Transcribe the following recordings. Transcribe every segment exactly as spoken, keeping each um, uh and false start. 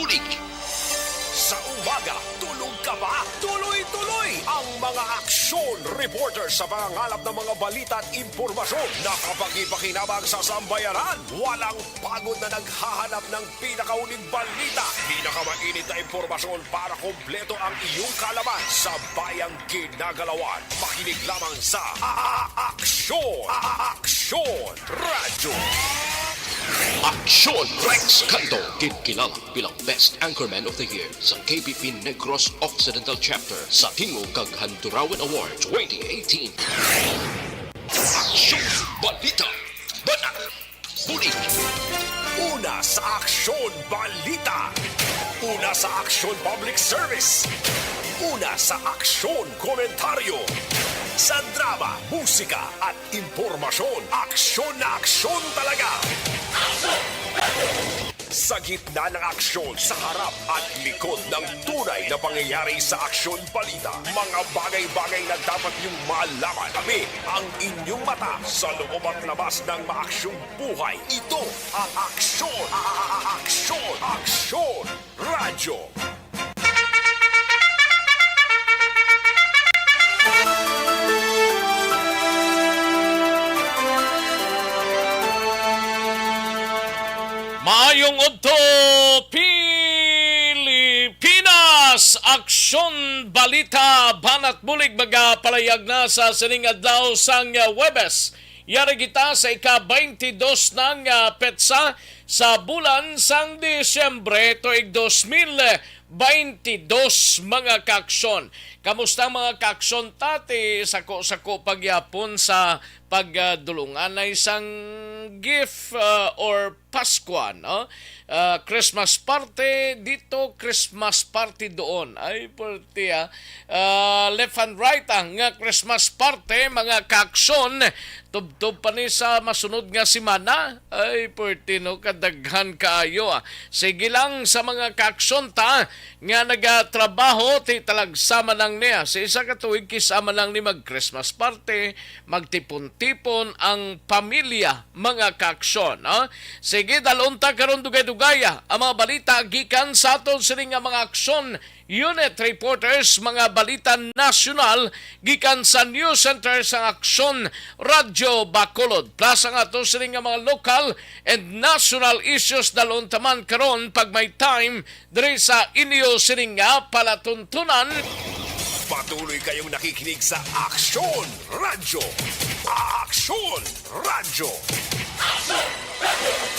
Bulig. Sa umaga, tulog ka ba? Tuloy-tuloy ang mga aksyon reporter sa pangangalap ng mga balita at impormasyon. Nakapagpakinabang sa sambayanan. Walang pagod na naghahanap ng pinakahuling balita. Pinakamainit na impormasyon para kompleto ang iyong kaalaman sa bayang kinagalawan. Makinig lamang sa A-, A-, Aksyon! A-, A-, Aksyon! Radyo. Aksyon Rex Canto, ginkilala bilang Best Anchorman of the Year sa K P P Negros Occidental Chapter sa Tingog kag Handurawan Award twenty eighteen. Aksyon! Balita! Banat! Bulig! Una sa Aksyon Balita! Una sa Aksyon Public Service! Una sa Aksyon Komentaryo! Sa drama, musika, at impormasyon, aksyon na aksyon talaga! Sa gitna ng aksyon, sa harap at likod ng tunay na pangyayari sa Aksyon Balita, mga bagay-bagay na dapat niyong malaman. Kami ang inyong mata sa loob at labas ng maaksyong buhay. Ito ang Aksyon, A-, A-, A-, Aksyon, Aksyon Radyo. Maayong udto, Pilipinas! Aksyon, balita, banat bulig magapalayag na sa sining adlaw sang Huwebes. Yari kita sa ika-twenty-dos na nga petsa sa bulan sang Disyembre tuig dos mil twenty-dos, mga kaaksyon. Kamusta, mga kaaksyon, ta ti sako-sako pagyapon sa pagdulunganay sang gift, ah, or Pascua, no? Ah, Christmas party dito, Christmas party doon. Ay, pwerte, ah. Ah, left and right, ah, nga Christmas party, mga kaaksyon. Tubtob pa ni sa masunod nga semana. Ay, pwerte, no? Kadaghan kaayo, ah. Sige lang sa mga kaaksyon ta nga nagatrabaho, ti talagsama lang niya. Sa isa ka tuig, kisama lang ni mag-Christmas party, magtipon-tipon ang pamilya, mga kaaksyon, no? Sige, dalon ta karon dugay-dugaya ang mga balita gikan sa aton sini nga mga aksyon unit reporters, mga balita nasyonal gikan sa News Center sang Aksyon Radyo Bacolod, plus ang aton sini nga mga local and national issues. Dalon ta man karon pag may time diri sa inyo sini nga palatuntunan. Patuloy kayong nakikinig sa Aksyon Radyo. Aksyon Radyo.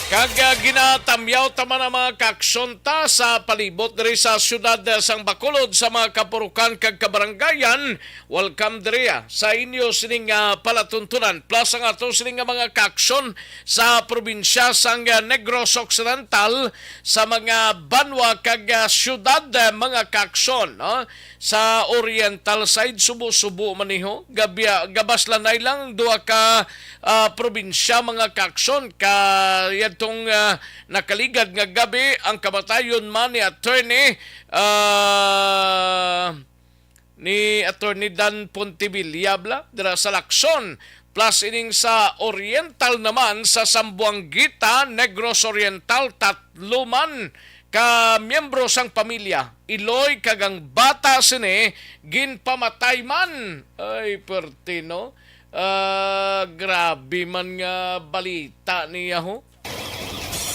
Kag, ah, ginatamyaw ta man ang mga kaaksyon ta sa palibot diri sa siyudad, ah, sang Bacolod, sa mga kapurukan kag kabarangayan. Welcome diri, ah, sa inyo sining, ah, palatuntunan. Plus ang ato sining nga mga kaaksyon sa probinsya sang, ah, Negros Occidental, sa mga banwa kag, ah, siyudad, ah, mga kaaksyon, no? Sa oriental side, subo-subo man ni ho. Gabya-, gabaslanay lang duha ka, ah, probinsya, mga kaaksyon. Ka-, yadtong, ah, nakaligad nga gabi, ang kamatayon man ni Attorney, ah, ni Attorney Dan Pontevilla bala, dira sa Lacson. Plus ining sa oriental naman, sa Zamboanguita, Negros Oriental, tatlo man ka miyembro sang pamilya, iloy kag ang bata sini ginpamatay man. Ay, pwerte, no? Ah, grabe man nga balita niya, ho.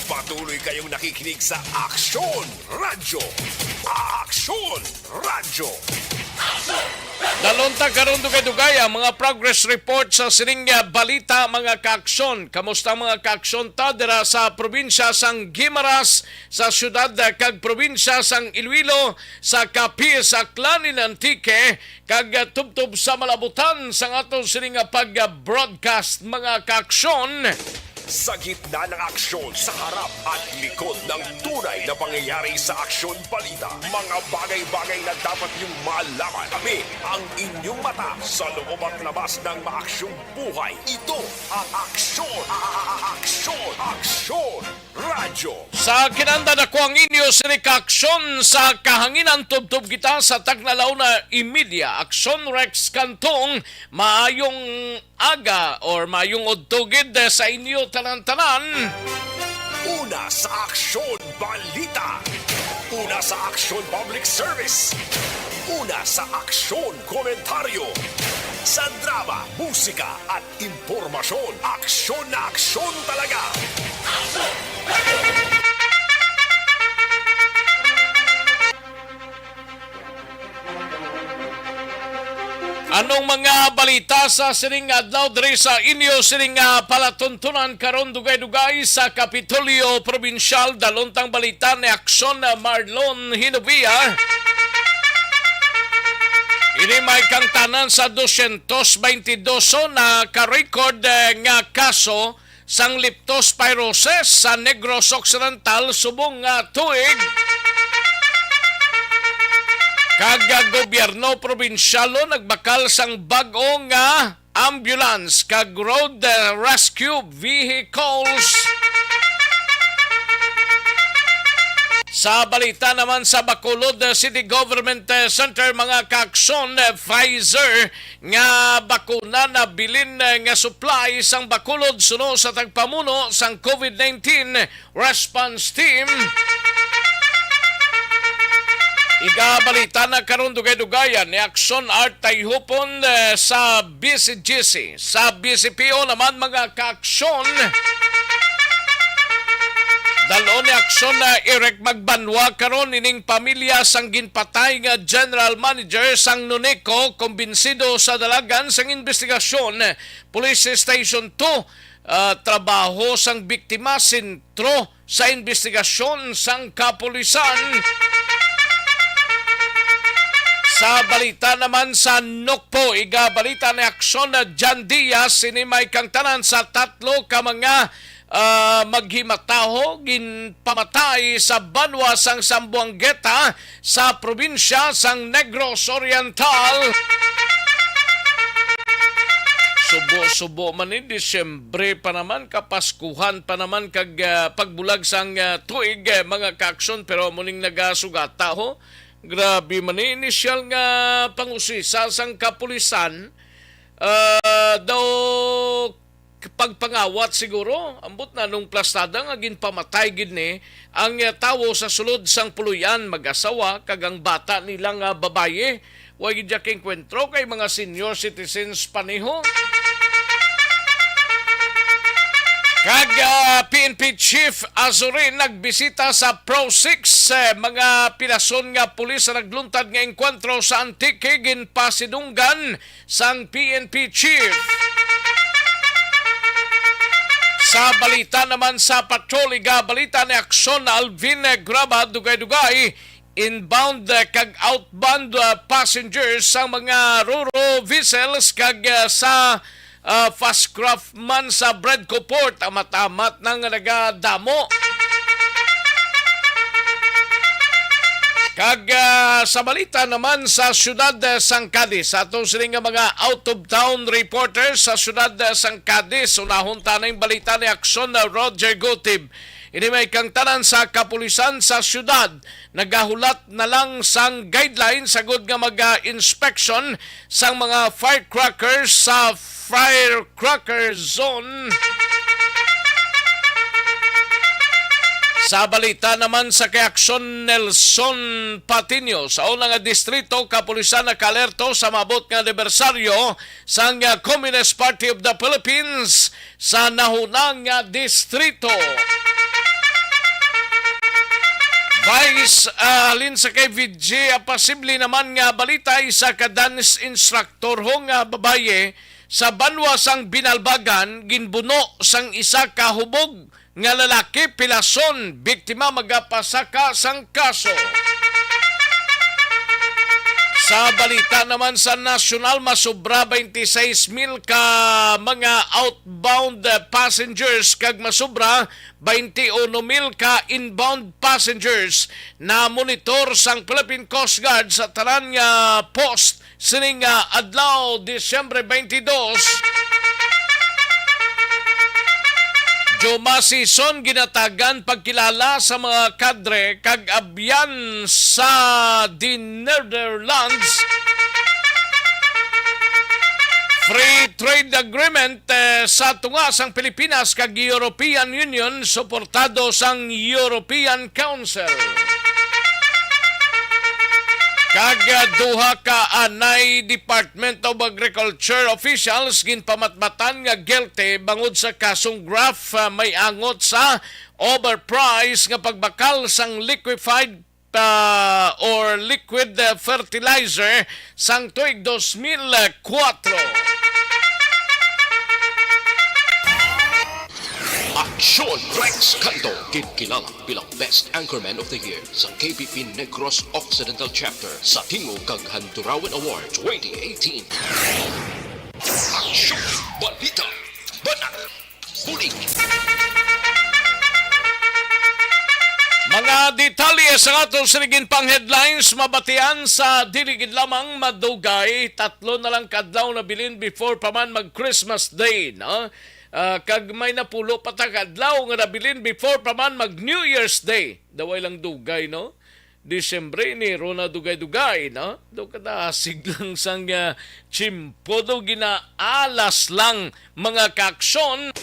Patuloy kayong nakikinig sa Aksyon Radyo. Aksyon Radyo. Dalon ta karon dugay-dugay ang mga progress report sa sining, ah, balita, mga kaaksyon. Kamusta ang mga kaaksyon ta dira sa probinsya sang Guimaras, sa siyudad, ah, kag probinsya sang Iloilo, sa Capiz, Aklan, and Antique, kag, ah, tubtob sa malabutan sang aton sini nga pag-broadcast, mga kaaksyon? Sa gitna ng aksyon, sa harap at likod ng tunay na pangyayari sa aksyon balita, mga bagay-bagay na dapat niyong malaman. Kami ang inyong mata sa loob at labas ng maaksyong buhay. Ito ang Aksyon, A-, A-, A-, Aksyon, Aksyon Radyo. Sa kinandan, ako ang inyo sini ka Aksyon sa Kahanginan. Tubtob kita sa tagna la una y media. Aksyon Rex Cantong, maayong aga or maayong udto gid sa inyo tanan-tanan. Una sa Aksyon Balita. Sa Aksyon Public Service. Una sa aksyon, komentaryo. Sa drama, musika, at impormasyon, aksyon na aksyon talaga. Anong mga balita sa sining adlaw diri sa inyo sining, ah, palatuntunan karon, dugay-dugay sa Kapitolyo Probinsyal? Dalon tang balita ni Aksyon, ah, Marlon Hinovia. Ini may kangtanan sa dosyentos baynte dos na ka-record, eh, nga kaso sang leptospirosis sa Negros Occidental subong nga tuig. Kag, ah, gobyerno probinsyalo nagbakal sang bag-o nga ambulance kag road, ah, rescue vehicles. Sa balita naman sa Bacolod, ah, City Government, ah, Center, mga kaaksyon, ah, Pfizer nga bakuna nabilin, eh, nga supply sang Bacolod suno sa tagpamuno sang COVID nineteen Response Team. Igabalita na karon dugay-dugayan ni Aksyon Art Tayhupon, eh, sa B C G C. Sa B C P O naman, mga kaaksyon, dal-on ni Aksyon na Eric Magbanwa karon ining pamilya sang ginpatay nga general manager sang Nonico, kumbinsido sa dalagan sang investigasyon. Police Station two, ah, trabaho sang biktima, sentro sa investigasyon sang kapulisan. Sa balita naman sa Nokpo, igabalita ni Aksyon na John Diaz, sini may kangtanan sa tatlo ka mga, ah, maghimataho ginpamatay sa banwa sang Zamboangueta sa probinsya sang Negros Oriental. Subo-subo man ni, Disyembre pa naman, kapaskuhan pa naman, kag, ah, pagbulag sang, ah, tuig, eh, mga kaaksyon, pero amo ning nagasugata, ho. Grabe man ni, inisyal nga pangusisa sang kapulisan, ah, daw pagpangawat siguro. Ambot na nung plastada nga ginpamatay gid ni ang, eh, tawo sa sulod sang puloy-an, mag-asawa, kag ang bata nila nga babayi. Wa gid siya kaengkwentro kay mga senior citizens pareho. Kag, ah, P N P Chief Azurin nagbisita sa Pro Six, eh, mga pilason nga pulis sa nagluntad nga engkwentro sa Antique, ginpasidunggan sang P N P chief. Sa balita naman sa patrol, igabalita ni Aksyon Alvin Graba, dugay-dugay inbound, eh, kag outbound, ah, passengers sa mga Roro vessels kag, ah, sa, ah, Fastcraft man sa Bredco Port, amat-amat na nga nagadamo. Kag, ah, sa balita naman sa siyudad, eh, sang Cadiz, sa atong sining nga mga out-of-town reporters sa siyudad, eh, sang Cadiz, unahon ta na yung balita ni Aksyon, eh, Roger Gutib. Ini may kangtanan sa kapulisan sa siyudad. Nagahulat na lang sang guidelines sagod nga mag-inspection sang mga firecrackers sa firecracker zone. Sa balita naman sa kay Aksyon Nelson Patiño, sa una nga distrito, kapulisan nakaalerto sa maabot nga anibersaryo sang, ah, Communist Party of the Philippines sa nahuna nga distrito. Vice, ah, halin sa kay V J, ah, posible naman nga balita, isa ka dance instructor ho nga babayi sa banwa sang Binalbagan ginbuno sang isa ka hubog nga lalaki, pilason, biktima magapasaka sang kaso. Sa balita naman sa nasyonal, masobra twenty-six mil ka mga outbound, eh, passengers kag masobra twenty-one mil ka inbound passengers na monitor sang Philippine Coast Guard sa tanan nga post sining, ah, adlaw, Disyembre twenty-dos. Joma Sison ginatagan pagkilala sa mga kadre kag abyan sa The Netherlands Free Trade Agreement, eh, sa tunga sang Pilipinas kag European Union, suportado sang European Council. Kag, ah, duha ka anay Department of Agriculture officials ginpamatbatan nga guilty bangod sa kasong graft, ah, may angot sa overprice nga pagbakal sang liquefied, ah, or liquid, ah, fertilizer sang tuig dos mil kuwatro. Aksyon Rex Canto, ginkilala bilang Best Anchorman of the Year sa K P P Negros Occidental Chapter sa Tingog kag Handurawan Award twenty eighteen. Aksyon, balita, banat, bulig. Mga detalye sa aton sining pang headlines mabatian sa dili gid lamang madugay. Tatlo na lang ka adlaw nabilin before pa man mag Christmas Day, no? Ah, kag may napulo pa ta ka adlaw nga nabilin before pa man mag New Year's Day. Daw ay lang dugay, no? Disyembre, Enero na dugay-dugay, no? Daw kadasig lang sang, ah, tiyempo, daw ginaalas lang, mga kaaksyon.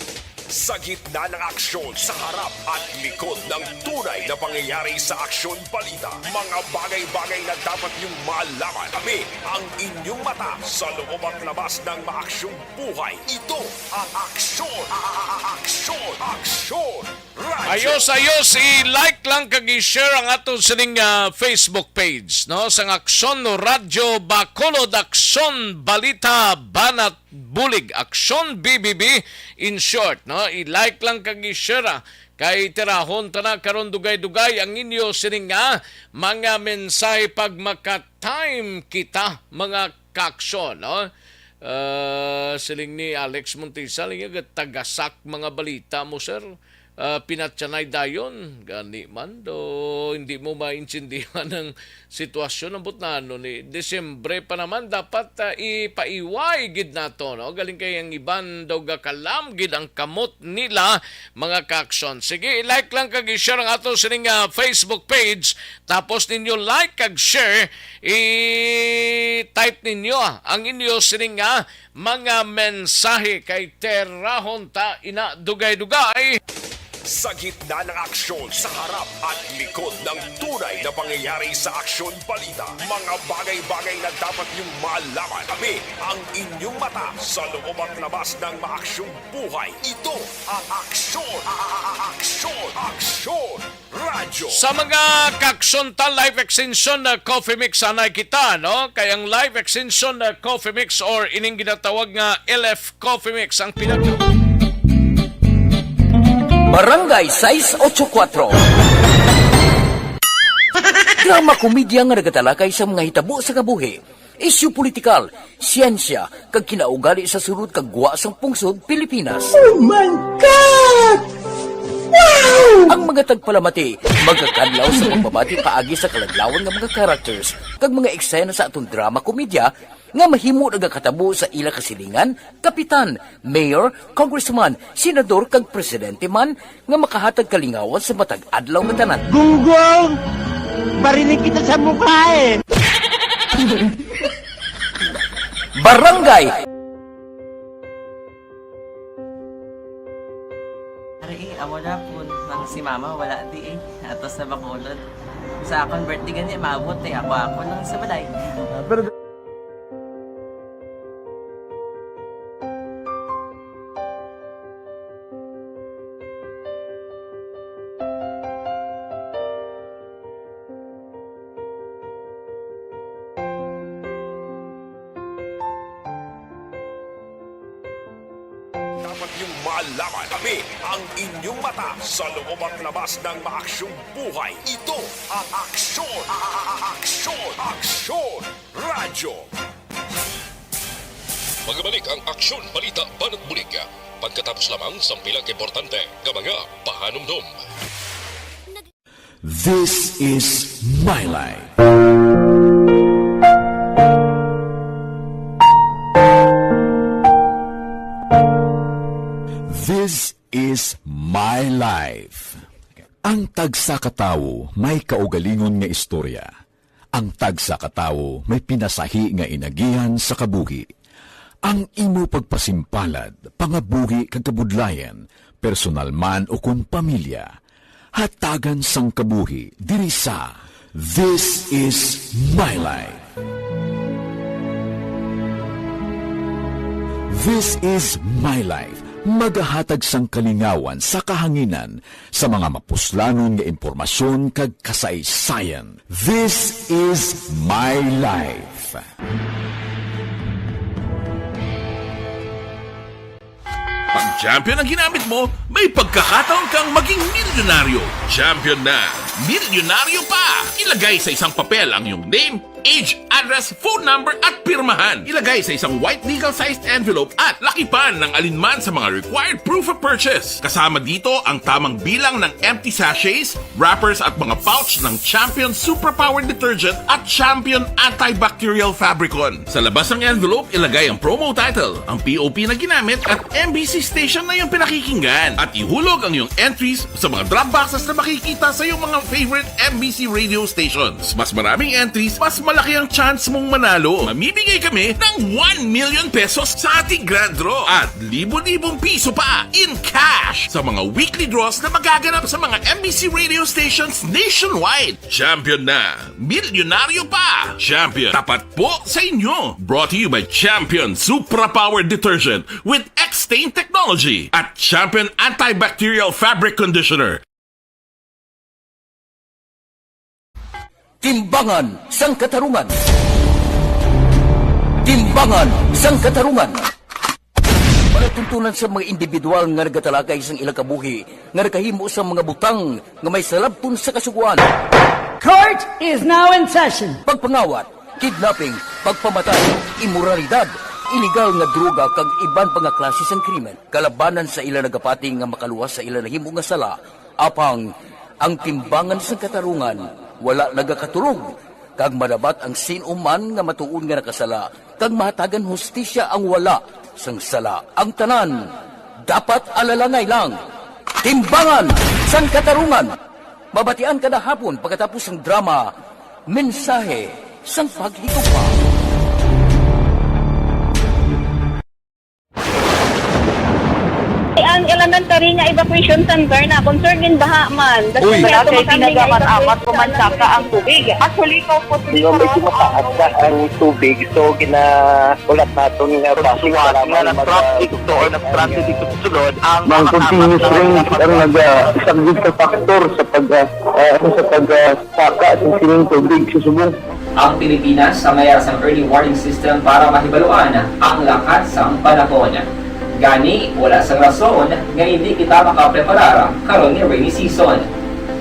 Sa gitna ng aksyon, sa harap at likod ng tunay na pangyayari sa Aksyon Balita, mga bagay-bagay na dapat niyong malaman. Kami ang inyong mata sa loob at labas ng maaksyong buhay. Ito ang Aksyon, a-, a-, a-, Aksyon, Aksyon Radyo. Ayos, ayos. I-like lang kag i-share ang aton sining, ah, Facebook page, no? Sang Aksyon Radyo Bacolod, Aksyon Balita, Banat Bulig, Aksyon B B B, in short, no? I-like lang kag i-share, ah. Kay tirahon ta na karon dugay-dugay ang inyo sining, ah, mga mensahe pag maka-time kita, mga kaaksyon, no? Ah, siling ni Alex Montisa, linga, taga-sak mga balita mo, sir. Ah, pinatyanay dayon, gani man, do hindi mo maintindihan ang sitwasyon, ambot na ano ni Disyembre pa naman, dapat, ah, ipaiway gid nato, no? Galing kay ang iban daw gakalam gid ang kamot nila, mga kaaksyon. Sige, i-like lang kag i-share ang ato sining, ah, Facebook page. Tapos ninyo like kag share, i-type ninyo ang inyo sining, ah, mga mensahe kay terahon ta ina dugay-dugay. Sa gitna ng aksyon, sa harap at likod ng tunay na pangyayari sa Aksyon Balita, mga bagay-bagay na dapat niyong malaman. Kami ang inyong mata sa loob at labas ng maaksyong buhay. Ito ang Aksyon, a-, a-, a-, Aksyon, Aksyon Radyo. Sa mga kaaksyon ta, Life Extension, uh, Coffee Mix, anay kita, no? Kay ang Life Extension, uh, Coffee Mix or ining ginatawag nga L F Coffee Mix ang pinaka- Barangay sais ocho kuwatro. Drama komedya nga nagatalakay sa mga hitabo sa kabuhi, isyu politikal, siyensya, kag kinaugali sa sulod kag gwa sang pungsod Pilipinas. Oh my God! Wow! Ang mga tagpalamati magakadlaw sa pagbabati paagi sa kaladlawan nga mga characters kag mga eksena sa aton drama komedya nga mahimo nagakatabo sa ila kasilingan, kapitan, mayor, congressman, senador, kag presidente man nga makahatag kalingawan sa matag adlaw nga tanan. Gunggong! Barinig kita sa mukha eh! Barangay! Ari, eh, amo na po nang si mama, wala di eh. Ato sa Bacolod. Sa akon birthday gani, maabot eh. Ako, ako lang sa balay. Ah, pero Dapat niyong malaman, kami ang inyong mata sa loob at labas ng maaksyong buhay. Ito ang Aksyon, a-, a-, a-, Aksyon, Aksyon Radyo. Magbalik ang Aksyon, Balita, Banat Bulig, pagkatapos lamang sang pila ka importante nga mga pahanumdom. This is My Life. This is My Life. Ang tagsa ka tawo may kaugalingon nga istorya. Ang tagsa ka tawo may pinasahi nga inagihan sa kabuhi. Ang imo pagpasimpalad, pangabuhi kag kabudlayan, personal man o kon pamilya, hatagan sang kabuhi diri sa This is My Life. This is My Life. Magahatag sang kalingawan sa kahanginan sa mga mapuslanon nga impormasyon kag kasaysayan. This is My Life. Pag champion ang ginamit mo, may pagkakataon kang maging milyonaryo. Champion na, milyonaryo pa! Ilagay sa isang papel ang iyong name, age, address, phone number, at pirmahan. Ilagay sa isang white legal-sized envelope at lakipan ng alinman sa mga required proof of purchase. Kasama dito ang tamang bilang ng empty sachets, wrappers, at mga pouch ng Champion Suprapower Detergent at Champion Antibacterial Fabricon. Sa labas ng envelope, ilagay ang promo title, ang P O P na ginamit, at M B C station na iyong pinakikinggan. At ihulog ang iyong entries sa mga drop boxes na makikita sa iyong mga favorite M B C radio stations. Mas maraming entries, mas malaki ang chance mong manalo. Mamimigay kami ng one million pesos sa ating grand draw at libo-libong piso pa in cash sa mga weekly draws na magaganap sa mga M B C radio stations nationwide. Champion na! Milyonaryo pa! Champion, tapat po sa inyo! Brought to you by Champion Supra Power Detergent with X-Stain Technology at Champion Antibacterial Fabric Conditioner. Timbangan sang Katarungan. Timbangan sang Katarungan. Palatuntunan sa mga individual nga nagatalakay sang ilang kabuhi nga nakahimo sang mga butang nga may salabton sa Kasugoan. Court is now in session. Pagpangawat, kidnapping, pagpamatay, imoralidad, iligal nga droga kag iban pa nga klase sang krimen. Kalabanan sa ila nagapati nga makaluwas sa ila nahimo nga sala, apang ang timbangan sang katarungan wala nagakaturog, kag madabat ang sin-o man nga matuod nga nakasala, kag mahatagan hustisya ang wala sang sala. Ang tanan dapat alalangay lang. Timbangan sang Katarungan. Mabatian kada hapon pagkatapos sang drama, Mensahe sang Paghigugma. Ang elementary nga evacuation center na concern gin baha man. Uy. Wala kay tinaga man amat ko man saka ang tubig. Actually, ko po. Medyo mataas na ang tubig, so ginaulat naton nga basi nga nag-traffic to or nag-transit dito sa sulod ang mga continuous rain ang nag-, ah, isang big factor sa pag, ah, ah, sa pag, ah, saka sa sining tubig sa subong. Ang Pilipinas ang mayara sang early warning system para mahibaluan ang lakat sang panahon. Gani, wala sang rason nga hindi kita makapreparar karon nga rainy season.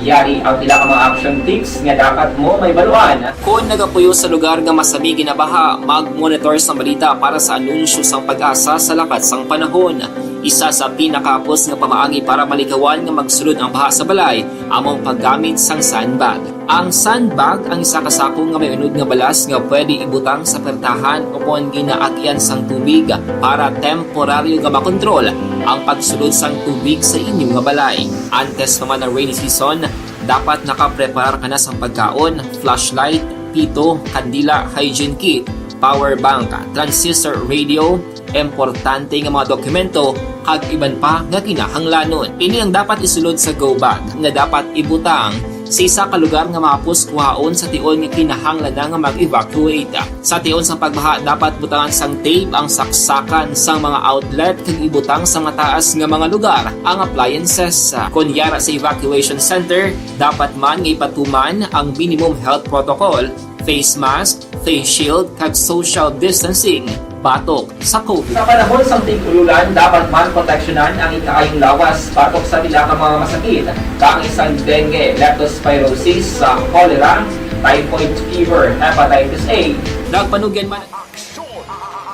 Yari ang pila ka mga action tips nga dapat mo mahibaluan. Kon nagapuyo sa lugar nga masami ginabaha, mag-monitor sang balita para sa anunsyo sang PAGASA sa lakat sang panahon. Isa sa pinakahapos nga pamaagi para malikawan nga magsulod ang baha sa balay amo ang paggamit sang sandbag. Ang sandbag ang isa ka sako nga may unod nga balas nga pwede ibutang sa pertahan o kon ginaag-ian sang tubig para temporaryo nga makontrol ang pagsulod sang tubig sa inyo nga balay. Antes pa man ang rainy season, dapat nakapreparar ka na sang pagkaon, flashlight, pito, kandila, hygiene kit, power bank, transistor radio, importante nga mga dokumento, kag iban pa nga kinahanglanon. Ini ang dapat isulod sa go bag nga dapat ibutang sa isa ka lugar nga mahapos kuhaon sa tion nga kinahanglan na nga mag-evacuate. Sa tion sang pagbaha, dapat butangan sang tape ang saksakan sang mga outlet kag ibutang sa mataas nga mga lugar ang appliances. Kon yara sa evacuation center, dapat man nga ipatuman ang minimum health protocol, face mask, face shield, kag social distancing batok sa COVID. Sa panahon sang tig-ululan, dapat man proteksyonan ang ikaayong lawas batok sa pila ka mga masakit, kaangay sang dengue, leptospirosis, sa cholera, typhoid fever, hepatitis A. Nagpanugyan man. Aksyon!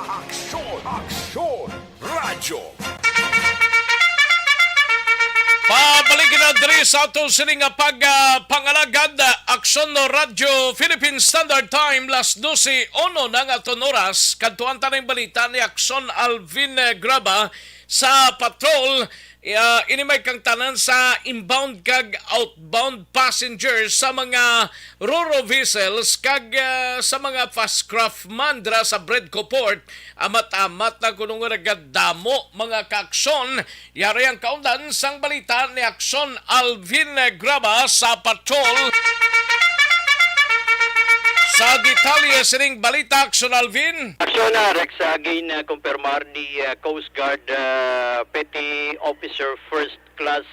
Aksyon! Aksyon! Radyo. Pabalik na diri sa aton sini nga pag, ah, pangalagad, ah, Aksyon no Radyo Philippine Standard Time, las dose uno na nga aton oras. Kadtuan ta ning balita ni Aksyon Alvin, eh, Graba sa Patrol. Ah, ini may kangtanan sa inbound kag outbound passengers sa mga Roro vessels kag, ah, sa mga fast craft man dira sa Bredco Port. Amat-amat na kuno nga nagadamo mga kaaksyon. Yari ang kaundan sang balita ni Aksyon Alvin Graba sa Patrol. Sa detalye sining balita, Aksyon Alvin. Aksyon, ah, Rex, ah, gin, ah, kumpirmar ni, ah, Coast Guard, ah, Petty Officer First Class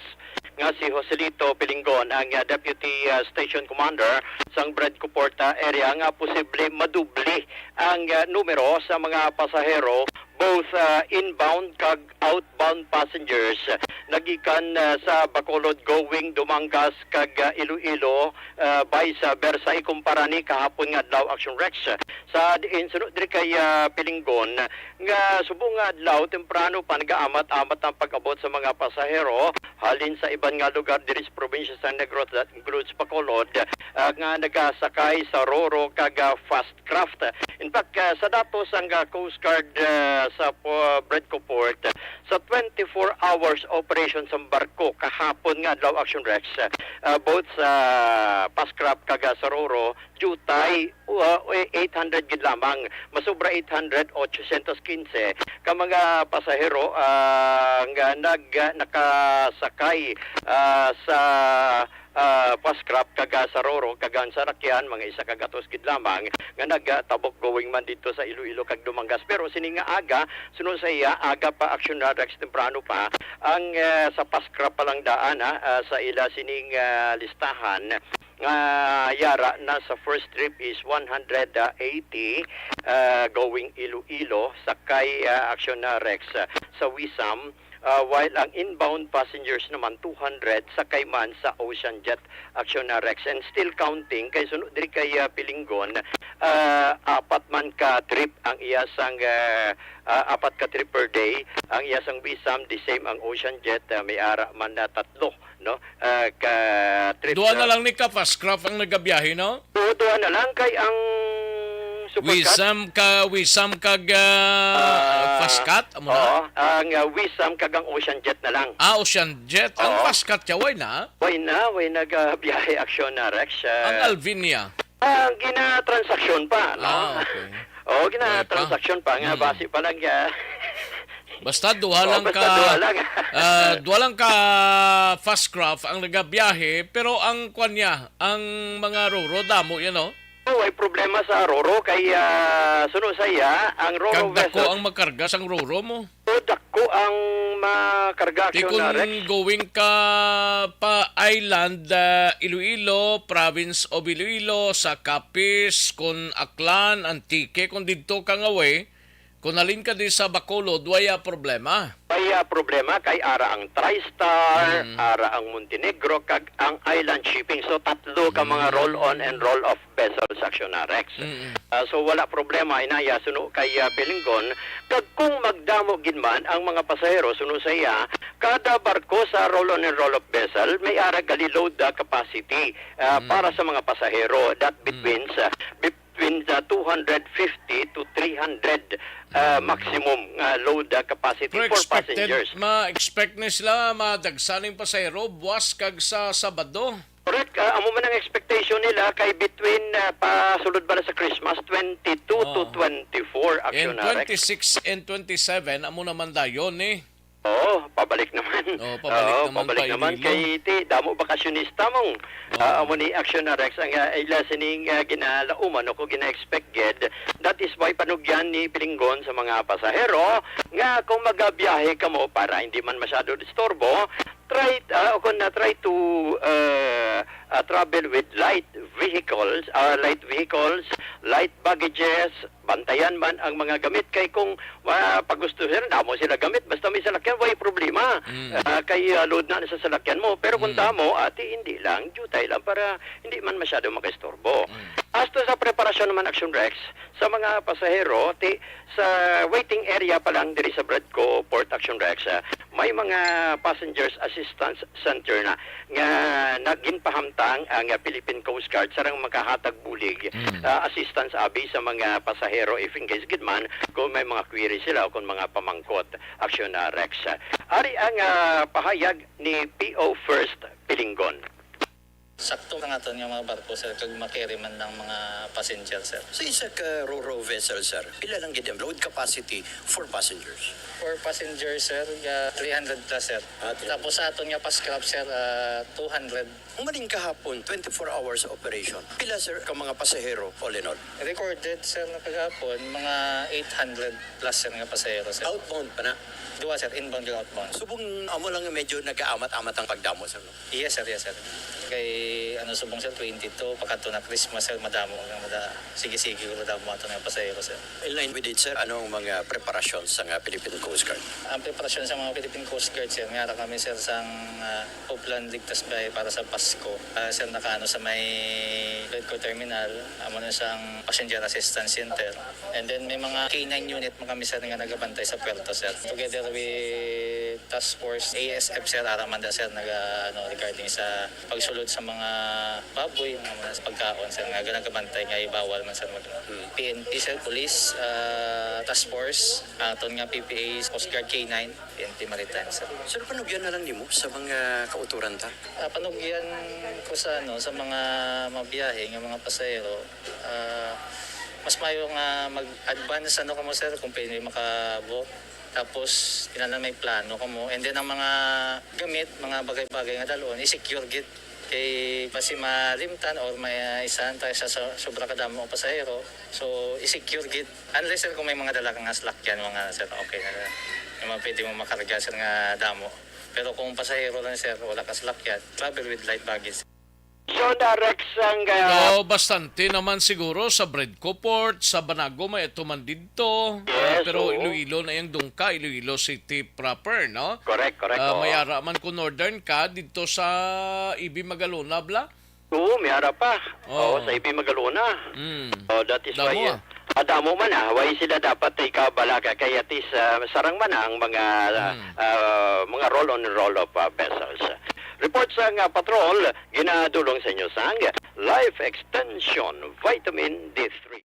nga si Joselito Pilingon, ang, ah, Deputy, ah, Station Commander sang Bredco Port, ah, area, nga posible madubli ang, ah, numero sa mga pasahero, both, ah, inbound kag outbound passengers, nagikan, ah, sa Bacolod going Dumangas kag, ah, Iloilo, ah, vice versa, ikumpara ni kahapon nga adlaw, Action Rex. Sa diin, suno diri kay, ah, Pilingon, nga subong nga adlaw, temprano pa nagaamat-amat ang pag-abot sa mga pasahero halin sa iban nga lugar diri sa probinsya sa Negros, that includes Bacolod, ah, nga nagasakay sa Roro kag, ah, fast craft. In fact, ah, sa datos sang, ah, Coast Guard, ah, sa po-, Bredco Port, sa twenty-four hours operation sang barko kahapon nga adlaw, Action Rex, ah, both sa Pascrap kag, ah, sa Roro, jutay, ah, eight hundred gid lamang. Masobra eight hundred, ochocientos quince ka mga pasahero, ah, nga nag-, ah, nakasakay, ah, sa ah, Pascrap kag, ah, sa Roro, kag ang salakyan, mga isa ka gatos gid lamang nga nagatabok going man didto sa Iloilo kag Dumangas. Pero sini nga aga, suno sa iya, aga pa, Action Rex, temprano pa, ang, ah, sa Pascrap pa lang daan, ah, ah, sa ila sining, ah, listahan, nga yara na sa first trip is one hundred eighty, ah, going Iloilo, sakay, ah, Action Rex, ah, sa Wisam, ah, while ang inbound passengers naman, two hundred, sakay man sa Ocean Jet, Action Rex. And still counting, kay suno diri kay, ah, Pilingon, ah, apat man ka trip ang iya sang, ah, ah, apat ka trip per day ang iya sang Wisam, the same ang Ocean Jet, ah, may ara man na tatlo, no? Ah, ka trip Duha na lang ni ka Pascrap ang nagabiyahe, no? Oo, duha na lang kay ang Supercat. Wisam ka, Wisam kag, ah, Ah, Pascat, amo na? Oo, ang, ah, Wisam kag ang Ocean Jet na lang. Ah, Ocean Jet. Ang Oo. Pascat siya, way na? Way na, way nagabiyahe, Action Rex, ah. Ang Alvinia? Ah, gina-transaction pa, no? Ah, okay. Oo, Way pa? gina-transaction pa nga, Hmm. base pa lang, ah. Basta duha Oo, lang basta ka, duha lang. ah, duha lang ka Pascrap ang nagabiyahe, pero ang kwan niya, ang mga Roro, damo yan, no? Oh, way problema sa Roro kay, ah, suno sa iya, ang Roro Kag dako vessel. ang makarga sang Roro mo. Oh, dako ang makarga, Di Action kung Rex. going ka pa island, ah, Iloilo, province of Iloilo, sa Capiz, kung Aklan, Antique, kung didto ka nga way, kung halin ka di sa Bacolod, way, ah, problema. Way, ah, problema kay ara ang TriStar, Mm. ara ang Montenegro, kag ang Island Shipping. So, tatlo ka mga Mm. roll-on and roll-off vessels, Action Rex. Mm. Ah, so, wala problema, inaya, suno kay, ah, Pilingon. Kag kung magdamo gid man ang mga pasahero, suno sa iya, kada barko sa roll-on and roll-off vessel, may ara gali load, ah, capacity, ah, Mm. para sa mga pasahero. That Mm. between sa, between sa two hundred fifty to three hundred, ah, Mm. maximum nga load, ah, capacity Pero for expected, passengers. ma-expect ni sila madagsaning pasahero buwas kag sa Sabado. Correct. Ah, amo man ang expectation nila kay between, ah, pasulod bala sa Christmas, twenty-two to Oo. twenty-four, In Action Rex. twenty-six and twenty-seven, amo naman dayon ni. Oo, pabalik naman. Oo, pabalik Oo, naman pabalik pa naman Iloilo. kay ti, damo bakasyonista mong, Oo. ah, amo ni Action Rex ang, ah, ila sining, ah, ginalauman o kung gina-expect gid. That is why panugyan ni Pilingon sa mga pasahero nga kung magabiyahe kamo para hindi man masyado disturbo, try, ah, o kung na, try to, ah, ah, travel with light vehicles, ah, light vehicles, light baggages, bantayan man ang mga gamit. Kay kung, ah, pag gusto sila, damo sila gamit, basta may salakyan, way problema. Mm. Ah, kay, ah, load na sa salakyan mo. Pero kung Mm. damo, ati, hindi lang, jutay lang para hindi man masyado makaistorbo. Mm. As to sa preparasyon naman, Action Rex, sa mga pasahero, ti, sa waiting area pa lang diri sa Bredco Port, Action Rex, ah, may mga passengers assistance center na nga naginpahamtang ang, ah, Philippine Coast Guard, sarang makahatag bulig, Mm. ah, assistance abi sa mga pasahero if in case gid man kung may mga query sila o kung mga pamangkot, Action, ah, Rex. Ari ang, ah, pahayag ni P O First Pilingon. Sakto ang aton nga mga barko, sir, kag makarry man lang mga passenger, sir. Sa isa ka ro-ro vessel, sir, pila lang gid ang load capacity for passengers? For passengers, sir, ah, three hundred plus, sir. Ah, three hundred. Tapos sa aton nga pa-scrap, sir, ah, two hundred. Humaling kahapon, twenty-four hours operation. Pila, sir, ka mga pasahero, all in all? Recorded, sir, na kagapon, mga eight hundred plus, sir, nga pasahero, sir. Outbound pa na? Duwa, sir, inbound kag outbound. Subong amo lang nga medyo nag-aamat-amat ang pagdamo, sir, no? Yes, sir, yes, sir. Kay, ano, subong, sir, twenty-two, pakadto na Christmas, sir, madamo, mada-, sige-sige, madamo ato nga pasahero, sir. In line with it, sir, ano ang mga preparasyon sa nga Philippine Coast Guard? Ang preparasyon sa mga Philippine Coast Guard, sir, may ara kami, sir, sang, ah, Oplan Ligtas Biyahe para sa Pasko. Ah, sir, nakaano sa may Red Core Terminal, amo na sang Passenger Assistance Center. And then may mga K nine unit man kami, sir, nga nagabantay sa puerto, sir. Together with Task Force A S F, sir, ara man da, sir, naga, ano, regarding sa pagsulod sa mga baboy, mga, mga pagkaon, sir, nga nagabantay nga ibawal man, sir, mag-, Hmm. P N P, sir, police, ah, task force, aton nga P P A, Coast Guard K nine, P N P Maritime, sir. Sir, panugyan na lang nimo sa mga kauturan ta? Ah, panugyan ko sa, ano, sa mga mabiyahe nga mga pasahero, ah, mas mayo nga mag-advance, ano, kamo, sir, kung pwede makabook. Tapos, kinahanglan may plano kamo. And then, ang mga gamit, mga bagay-bagay nga dalon, i-secure gid. Kay basi malimtan or may, ah, isahan tayo sa, sa sobra kadamo ang pasahero. So, i-secure gid. Unless, sir, kung may mga dala ka nga salakyan, mga, sir, okay na. May mga pwede mo makarga, sir, nga damo. Pero kung pasahero lang, sir, wala ka salakyan, travel with light baggage. So, na Rex ang, ah, So, bastante naman siguro sa Bredco Port, sa Banago, may ato man didto. Ah, Yes, pero oo. Iloilo na yung dungka, Iloilo City proper, no? Correct, correct, Ah, oo. May ara man kung northern ka, didto sa Ibi Magalona, bla? Oo, may ara pa. Oo. Oo, sa Ibi Magalona. Mm. Oh, that is Damo, why, ah. Ah, damo man, ah. Why sila dapat ikabalaka kay at least, ah, sarang man ang mga, Mm. ah, mga roll-on, roll-off, ah, vessels. Report sang, ah, patrol, ginadulong sa inyo sang Life Extension Vitamin D three.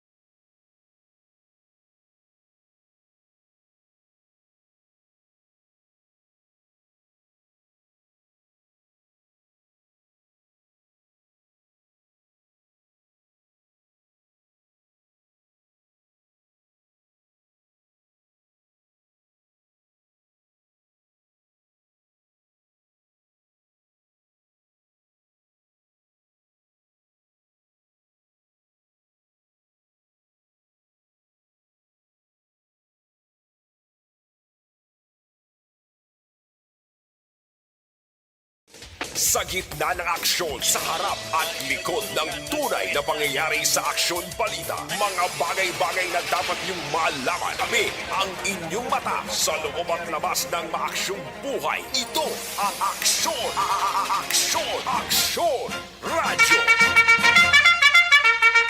Sa gitna ng aksyon, sa harap at likod ng tunay na pangyayari sa Aksyon Balita, mga bagay-bagay na dapat niyong malaman. Kami ang inyong mata sa loob at labas ng maaksyong buhay. Ito ang Aksyon, a-, a-, a-, Aksyon, Aksyon Radyo.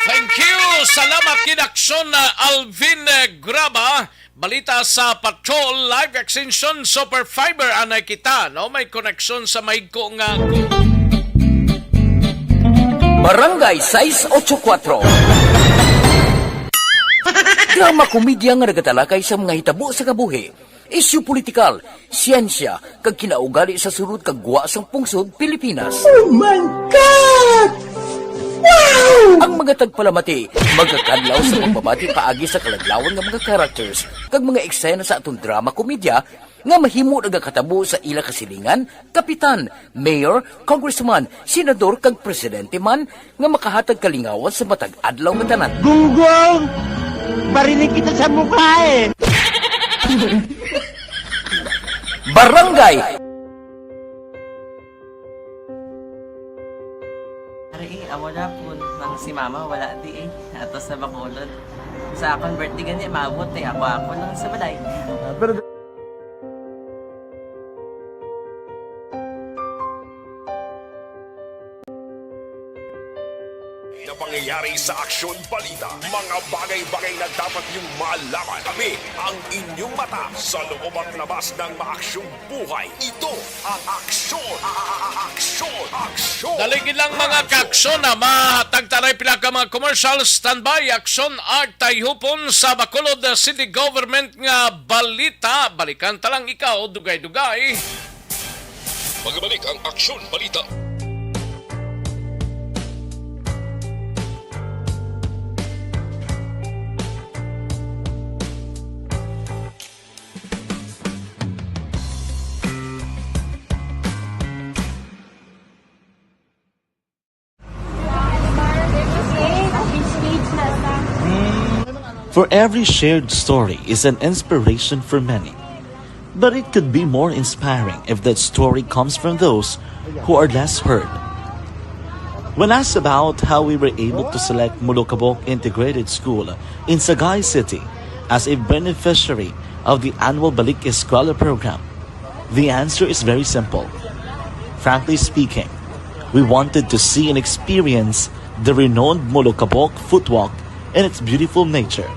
Thank you! Salamat, Kinaksyon na Alvin, eh, Graba. Balita sa Patrol, Live Extension Super Fiber, anay kita, no? May koneksyon sa mahigko nga Barangay sais ocho kuatro. Drama komedya nga nagatalakay sa mga hitabo sa kabuhi, isyu politikal, siyensya, kag kinaugali sa sulod kag gwa sang pungsod Pilipinas. Oh my God! Wow! Ang mga tagpalamati magakadlaw sa pagbabati paagi sa kaladlawan nga mga characters kag mga eksena sa aton drama komedya nga mahimo nagakatabo sa ila kasilingan, kapitan, mayor, congressman, senador, kag presidente man nga makahatag kalingawan sa matag adlaw nga tanan. Gunggong! Barinig kita sa mukha eh! Barangay! Ari, eh, amo na po. Nang si mama, wala di eh. Ato sa Bacolod. Sa akon birthday gani, maabot eh. Ako, ako lang sa balay. Ah, pero na pangyayari sa Aksyon Balita, mga bagay-bagay na dapat niyong malaman. Kami ang inyong mata sa loob at labas ng maaksyong buhay. Ito ang Aksyon, a-, a-, a-, Aksyon, Aksyon. Dali gid lang, mga Radyo. Kaaksyon, na mahatag taray pila ka mga commercial. Standby, Aksyon Art Tayhupon sa Bacolod City Government nga balita. Balikan ta lang ikaw, dugay-dugay. Magbalik ang Aksyon Balita. For every shared story is an inspiration for many. But it could be more inspiring if that story comes from those who are less heard. When asked about how we were able to select Molokabok Integrated School in Sagay City as a beneficiary of the annual Balik Eskwela program, the answer is very simple. Frankly speaking, we wanted to see and experience the renowned Molokabok footwalk and its beautiful nature.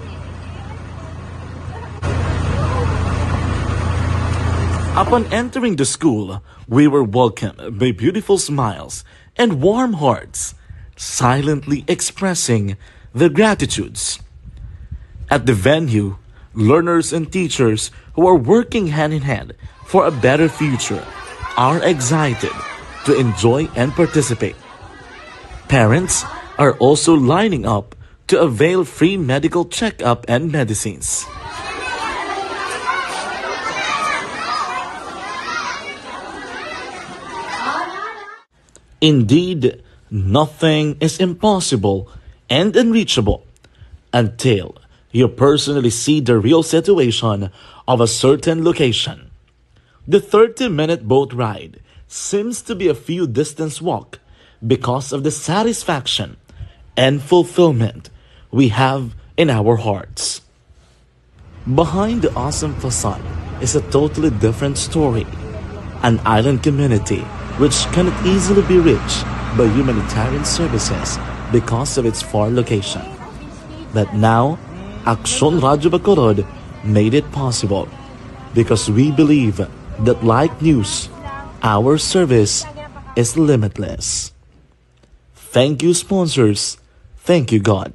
Upon entering the school, we were welcomed by beautiful smiles and warm hearts, silently expressing their gratitudes. At the venue, learners and teachers who are working hand in hand for a better future are excited to enjoy and participate. Parents are also lining up to avail free medical checkup and medicines. Indeed, nothing is impossible and unreachable until you personally see the real situation of a certain location. The thirty-minute boat ride seems to be a few distance walk because of the satisfaction and fulfillment we have in our hearts. Behind the awesome facade is a totally different story. An island community which cannot easily be reached by humanitarian services because of its far location. But now, Aksyon Radyo Bacolod made it possible because we believe that, like news, our service is limitless. Thank you, sponsors. Thank you, God.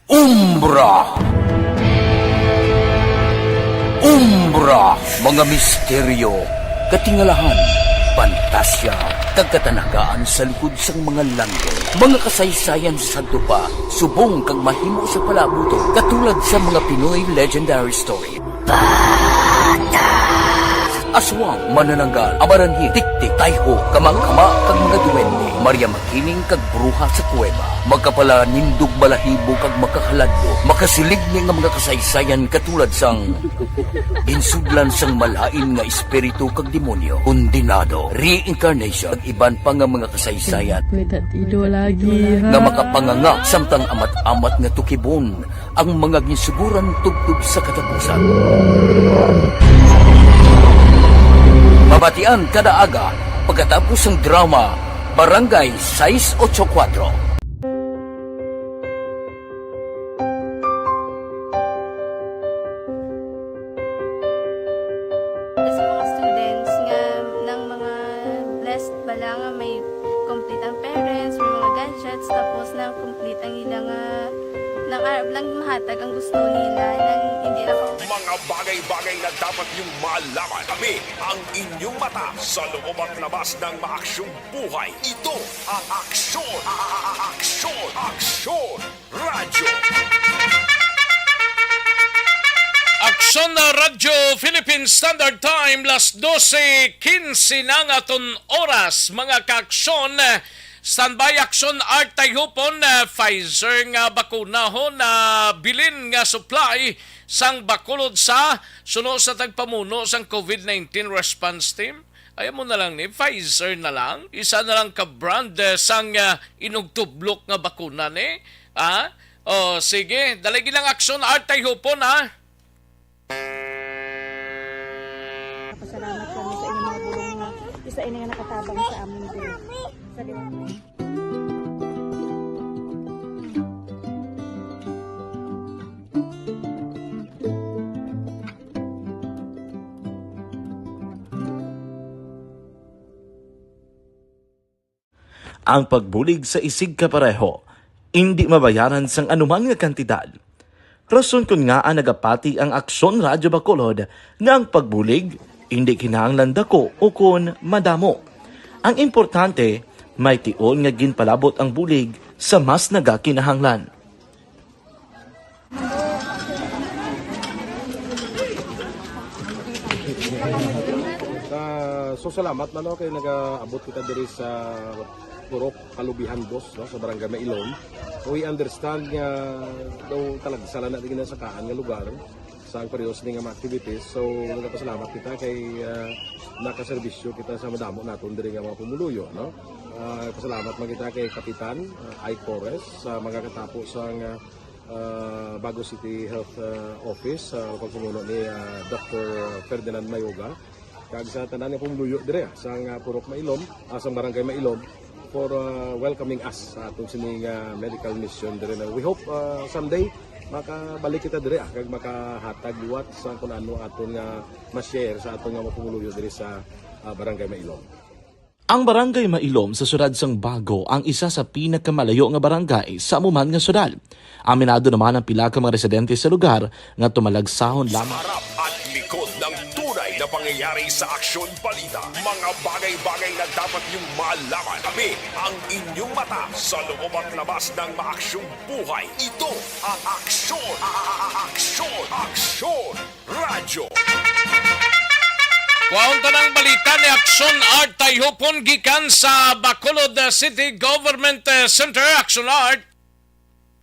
Umbra. Umbra, mga misteryo, katingalahan, pantasya, kag katanagaan sa likod sang mga langit. Mga kasaysayan sa sadto pa, subong kag mahimo sa palaabuton, katulad sa mga Pinoy legendary story. Aswang, manananggal, amaranhit, tiktik, tayho, kamangkama, kag mga duwende. Maria Makiling kag bruha sa kuweba. Makapalanindog balahibo kag makahaladlok. Makasiling ni nga mga kasaysayan katulad sang ginsudlan sang malain nga espiritu kag demonyo, kondenado, reincarnation, kag iban pa nga mga kasaysayan Pwede ido lagi, ha? nga makapanganga samtang amat-amat nga tukibon ang mga ginsuguran tubtob sa katapusan. Mabatian kada aga pagkatapos sang drama Barangay sais ocho kuwatro. Sa mga students nga nang mga blessed bala nga may complete ang parents, may mga gadgets, tapos nang complete ang ila nga nang arab lang mahatag ang gusto nila, nang hindi lang ako Mga bagay-bagay na dapat niyong malaman. Kami ang inyong mata sa loob at labas ng maaksyong buhay. Ito ang Aksyon, a-, a-, a-, Aksyon, Aksyon Radyo. Aksyon na Radyo Philippine Standard Time, las dose quince na nga aton oras, mga kaaksyon. Standby Aksyon Art Tayhupon, ah, Pfizer nga bakuna ho na bilin nga supply sang Bacolod sa suno sa tagpamuno sang COVID nineteen response team. Ay, amo na lang ni, Pfizer na lang. Isa na lang ka brand, eh, sang, ah, inugtublok nga bakuna ni. Ah? Oh, sige. Dali lang Aksyon Art Tayhupon, ha? Pasalamat kami sa inyong mga bulong nga isa ini nga nakatabang sa amin din. Sa liwanag. Ang pagbulig sa isigkapareho indi mabayaran sang anuman nga kantidad. Rason kon ngaa nagapati ang Aksyon Radyo Bacolod nga ang pagbulig indi kinahanglan dako ukon madamo. Ang importante, may tion nga ginpalabot ang bulig sa mas nagakinahanglan. Ah, so salamat na, no, kay nagaabot kita diri sa Purok Kalubihan, boss, no, sa Barangay Mailom. We understand nga daw talagsa lang na din sa kaan nga lugar sa ang parehas ni nga mga activities. So nagapasalamat kita kay ah, nakaserbisyo kita sa madamo naton diri nga mga pumuluyo, no. Ah, pasalamat man kita kay Kapitan ah, Ike Torres sa mga katapo sa nga ah, Bago City Health ah, Office, sa pagpamuno ni ah, Doctor Ferdinand Mayoga, kag sa tanan nga pumuluyo dire ah, sang ah, Purok Mailom, ah, sang Barangay Mailom, for ah, welcoming us sa atong sining ah, medical mission dire na. We hope ah, someday makabalik kita dire ah, kag makahatag liwat sa kung ano aton nga ma-share sa aton nga mga pumuluyo dire sa ah, Barangay Mailom. Ang Barangay Mailom sa siyudad sang Bago ang isa sa pinakamalayo nga barangay sa amo man nga siyudad. Aminado naman ang pila ka mga residente sa lugar nga tumalagsahon lamang. Harap at likod ng tunay na pangyayari sa Aksyon Balita, mga bagay-bagay na dapat niyong malaman. Kami ang inyong mata sa loob at labas ng maaksyong buhay. Ito ang Aksyon, a- a- a- Aksyon, Aksyon Radyo. Kuhaon ta ng balita ni Aksyon Art Tayhupon gikan sa Bacolod uh, City Government uh, Center. Aksyon Art.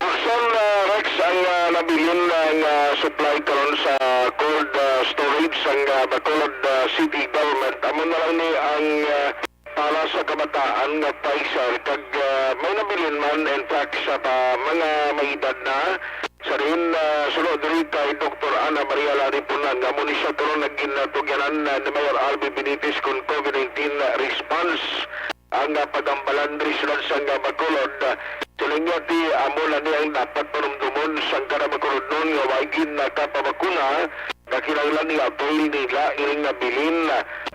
Aksyon uh, Rex, ang uh, nabilin nga uh, supply karon sa cold uh, storage sang uh, Bacolod uh, City Government. Amo na lang ni ang uh, para sa kabataan nga Pfizer kag uh, may nabilin man, in fact, sa pa, mga may edad na. Sa rin, uh, suno diri kay Doktor Ana Maria Laripunan nga amo ni siya karon nagginatugyanan uh, ni Mayor Alvin Benitez kon COVID nineteen response ang uh, pagambalan diri sa siyudad sang uh, Bacolod. Siling niya ti amo na ni ang dapat panumdumon sang kada Bacolodnon nga wa gid nakapabakuna, nga kinahanglan i-avail nila ining nabilin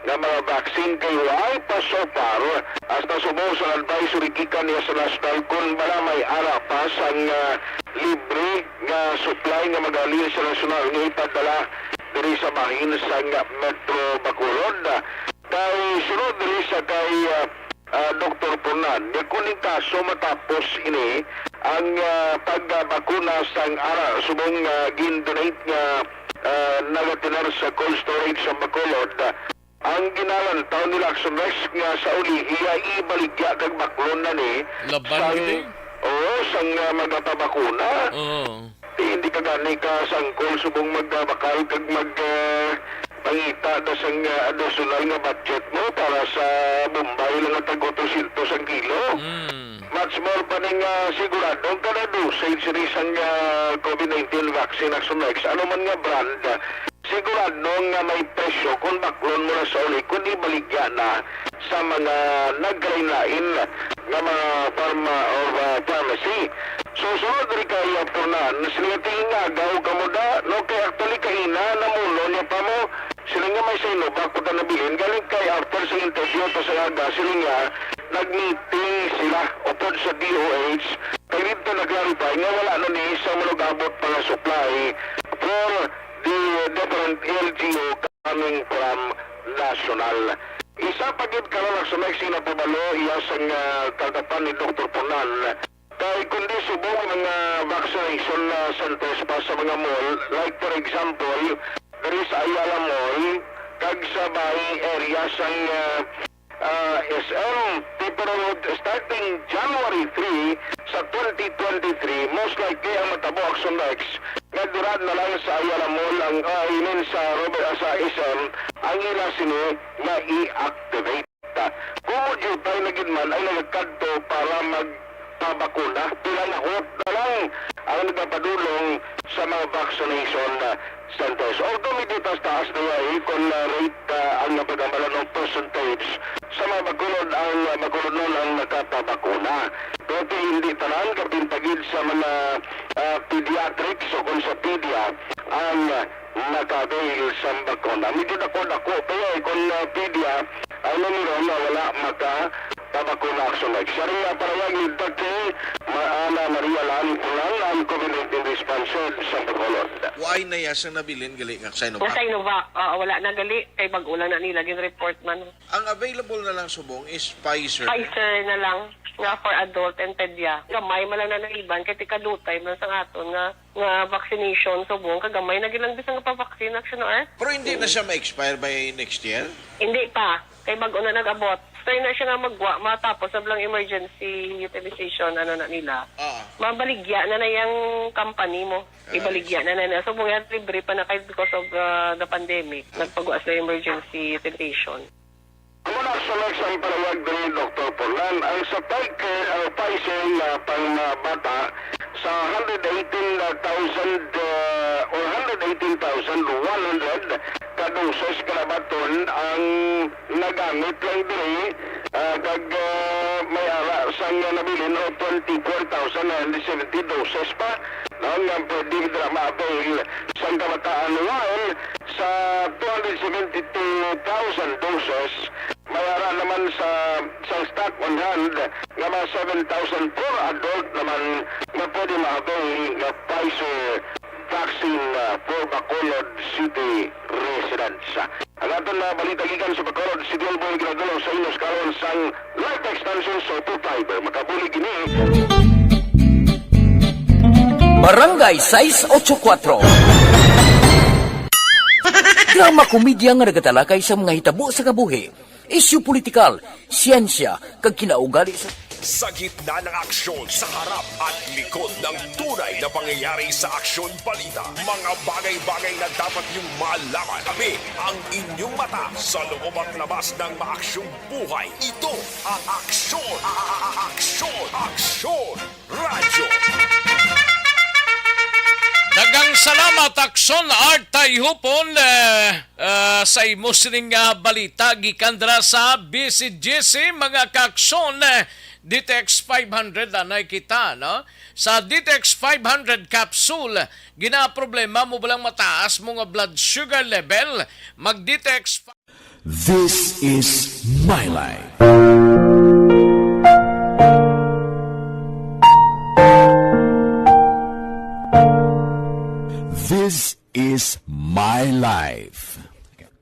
nga mga vaccine kay wala pa so far, hasta subong sa advisory gikan niya sa national kon bala may ara pa sang ah, libre nga supply nga magahalin sa nasyonal nga ipadala diri sa bahin sang Metro Bacolod. Kay sunod diri sa kay ah, ah, Doktor Punan, nga kung ning kaso matapos ini, ang ah, pagbakuna sang ara subong nga gin-donate nga ah, nagatinar sa cold storage sa Bacolod, ang ginalantaw nila Action Rex nga sa ulihi ay ibaligya kag baklon na ni Laban sang, gid eh. Oo, sang ah, magapabakuna. Oo. Di, hindi ka gani ka sangkol subong magbakal kag mag ah, pangita da sang ah, additional nga budget mo para sa Bombay lang nga tag otro syentos ang kilo. Mm. Much more pa ning ah, sigurado ang kada dosage ni sang ah, COVID nineteen vaccine Action Rex, ano man nga brand, sigurado nga may presyo kung baklon mo na sa uli, kung ibaligya na sa mga naglain-lain nga mga pharma or ah, pharmacy. So, sunod diri kay ah, Fernand, sila tingin nga agaw ka mo da, no? Kay actually, kahina, namuno niya pa mo. Sila nga may Sinovac ko ta nabilin. Galing kay after sa interview pa sa aga, sila nga nag-meeting sila upod sa D O H. Kay dito na-clarify nga wala na ni sa manugabot pa nga supply for the different L G U coming from national. Isa pa gid karon ang sumay sinapabalo iya sang ah, kagapan ni Doktor Punan. Kay kundi subong ang mga vaccination ah, centers pa sa mga mall, like for example, diri sa Ayala Mall, kag sa Bay area sang ah, ah, S M, Tipper Road, starting January three sa twenty twenty-three, most likely ang matabo Action Rex nga dira na lang sa Ayala Mall ang, ah, I mean sa Robert, ah, sa S M ang ila sini nga i-activate. Kung mo jutay na gid man ay nagakadto para magpabakuna, pila na hot na lang ang nagapadulong sa mga vaccination centers. Although medyo taas-taas na nga eh, kung uh, rate uh, ang napagambalan ng percentage sa mga Bacolod ang uh, Bacolod noon ang nakapabakuna. Pero hindi tanan, kapin pagid sa mga uh, pediatrics o kung sa pedia ang uh, naka-avail sa bakuna. Medyo dako-dako pa yun. Kung uh, pedia, ang numero na wala maka pabakuna Action Rex. Siya rin nga parayag ni Doktor Ma- Ana Maria Lani Pulang ang COVID nineteen sponsored sa Bacolod. Why na iya sang nabilin gali nga Sinovac? Nga Sinovac, oo, wala na gali, kay bag-o lang na nila gin-report man. Ang available na lang subong is Pfizer. Pfizer na lang nga for adult and pedia. Gamay man lang na naiban kay tikadutay man sang aton nga, nga vaccination subong, kagamay na gilang bisan nga pa-vaccine, Action Earth. Pero hindi na siya ma-expire by next year? Hindi pa. Kay bag-o na nag-abot. Try na siya nga magwa, matapos na lang emergency utilization, ano na nila. Ah. Mabaligya na na yang company mo. Ah, ibaligya na na na. So, mga libre pa na kay because of, uh, the pandemic. Ah. Nagpagwa sa emergency utilization. Amo na, Alex, ang palawag ni Doktor Furlan. Ang sa Pfizer, ang Pfizer nga pang mga bata, sa hundred eighteen thousand, uh, or hundred eighteen thousand one hundred ka doses kalabaton ang nagamit lang diri, ah, kag, ah, may ara sang nabilin og twenty-four thousand nine hundred seventy doses pa, no, nga pwede dira ma-avail sang kabataan, while sa two hundred seventy-two thousand doses, may ara naman sa, sa stock on hand nga mga seven thousand for adult naman nga pwede ma-avail nga Pfizer vaccine, ah, for Bacolod City residents. Ang aton mga balita gikan sa Bacolod City Hall, buhing ginadulong sa inyo sa karon sang Light Extension Soto Fiber. Makabulig ini. Barangay sais ocho kuatro. Drama komedya nga nagatalakay sa mga hitabo sa kabuhi, isyu politikal, siyensya, kag kinaugali sa Sa gitna ng aksyon, sa harap at likod ng tunay na pangyayari sa Aksyon Balita, mga bagay-bagay na dapat niyong malaman. Kami ang inyong mata sa loob at labas ng maaksyong buhay. Ito ang Aksyon, a-, a-, a-, Aksyon, Aksyon Radyo. Daghang salamat, Aksyon Art Tayhupon, eh, ah, sa imo sining, ah, balita gikan dira sa B C G C, mga ka-Aksyon, eh, D T X five hundred anay kita, no? Sa D T X five hundred capsule, ginaproblema mo ba lang mataas mo nga blood sugar level? Mag-D T X This is my life. This is my life.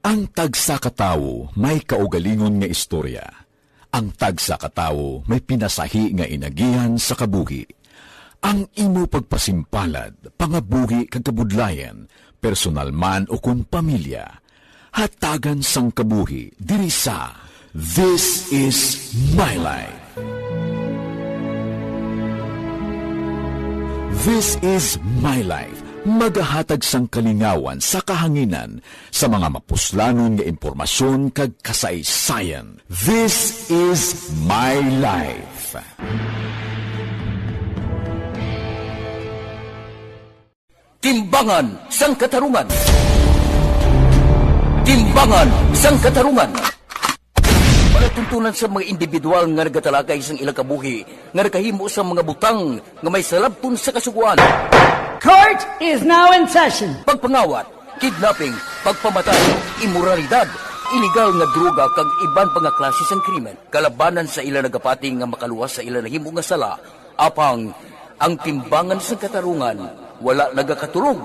Ang tagsa ka tawo may kaugalingon nga istorya. Ang tagsa ka tawo may pinasahi nga inagihan sa kabuhi. Ang imo pagpasimpalad, pangabuhi kag kabudlayan, personal man o kon pamilya, hatagan sang kabuhi diri sa This Is My Life. This Is My Life, magahatag sang kalingawan sa kahanginan sa mga mapuslanon nga impormasyon kag kasaysayan. This Is My Life. Timbangan sang Katarungan. Timbangan sang Katarungan. Palatuntunan sa mga individual nga nagatalakay sang ilang kabuhi nga nakahimo sa mga butang nga may salabton sa Kasugoan. Court is now in session. Pagpangawat, kidnapping, pagpamatay, imoralidad, iligal nga droga kag iban pa nga klase sang krimen kalabanan sa ila nagapati nga makaluwas sa ila nahimo nga sala. Apang ang timbangan sang katarungan wala nagakatulog,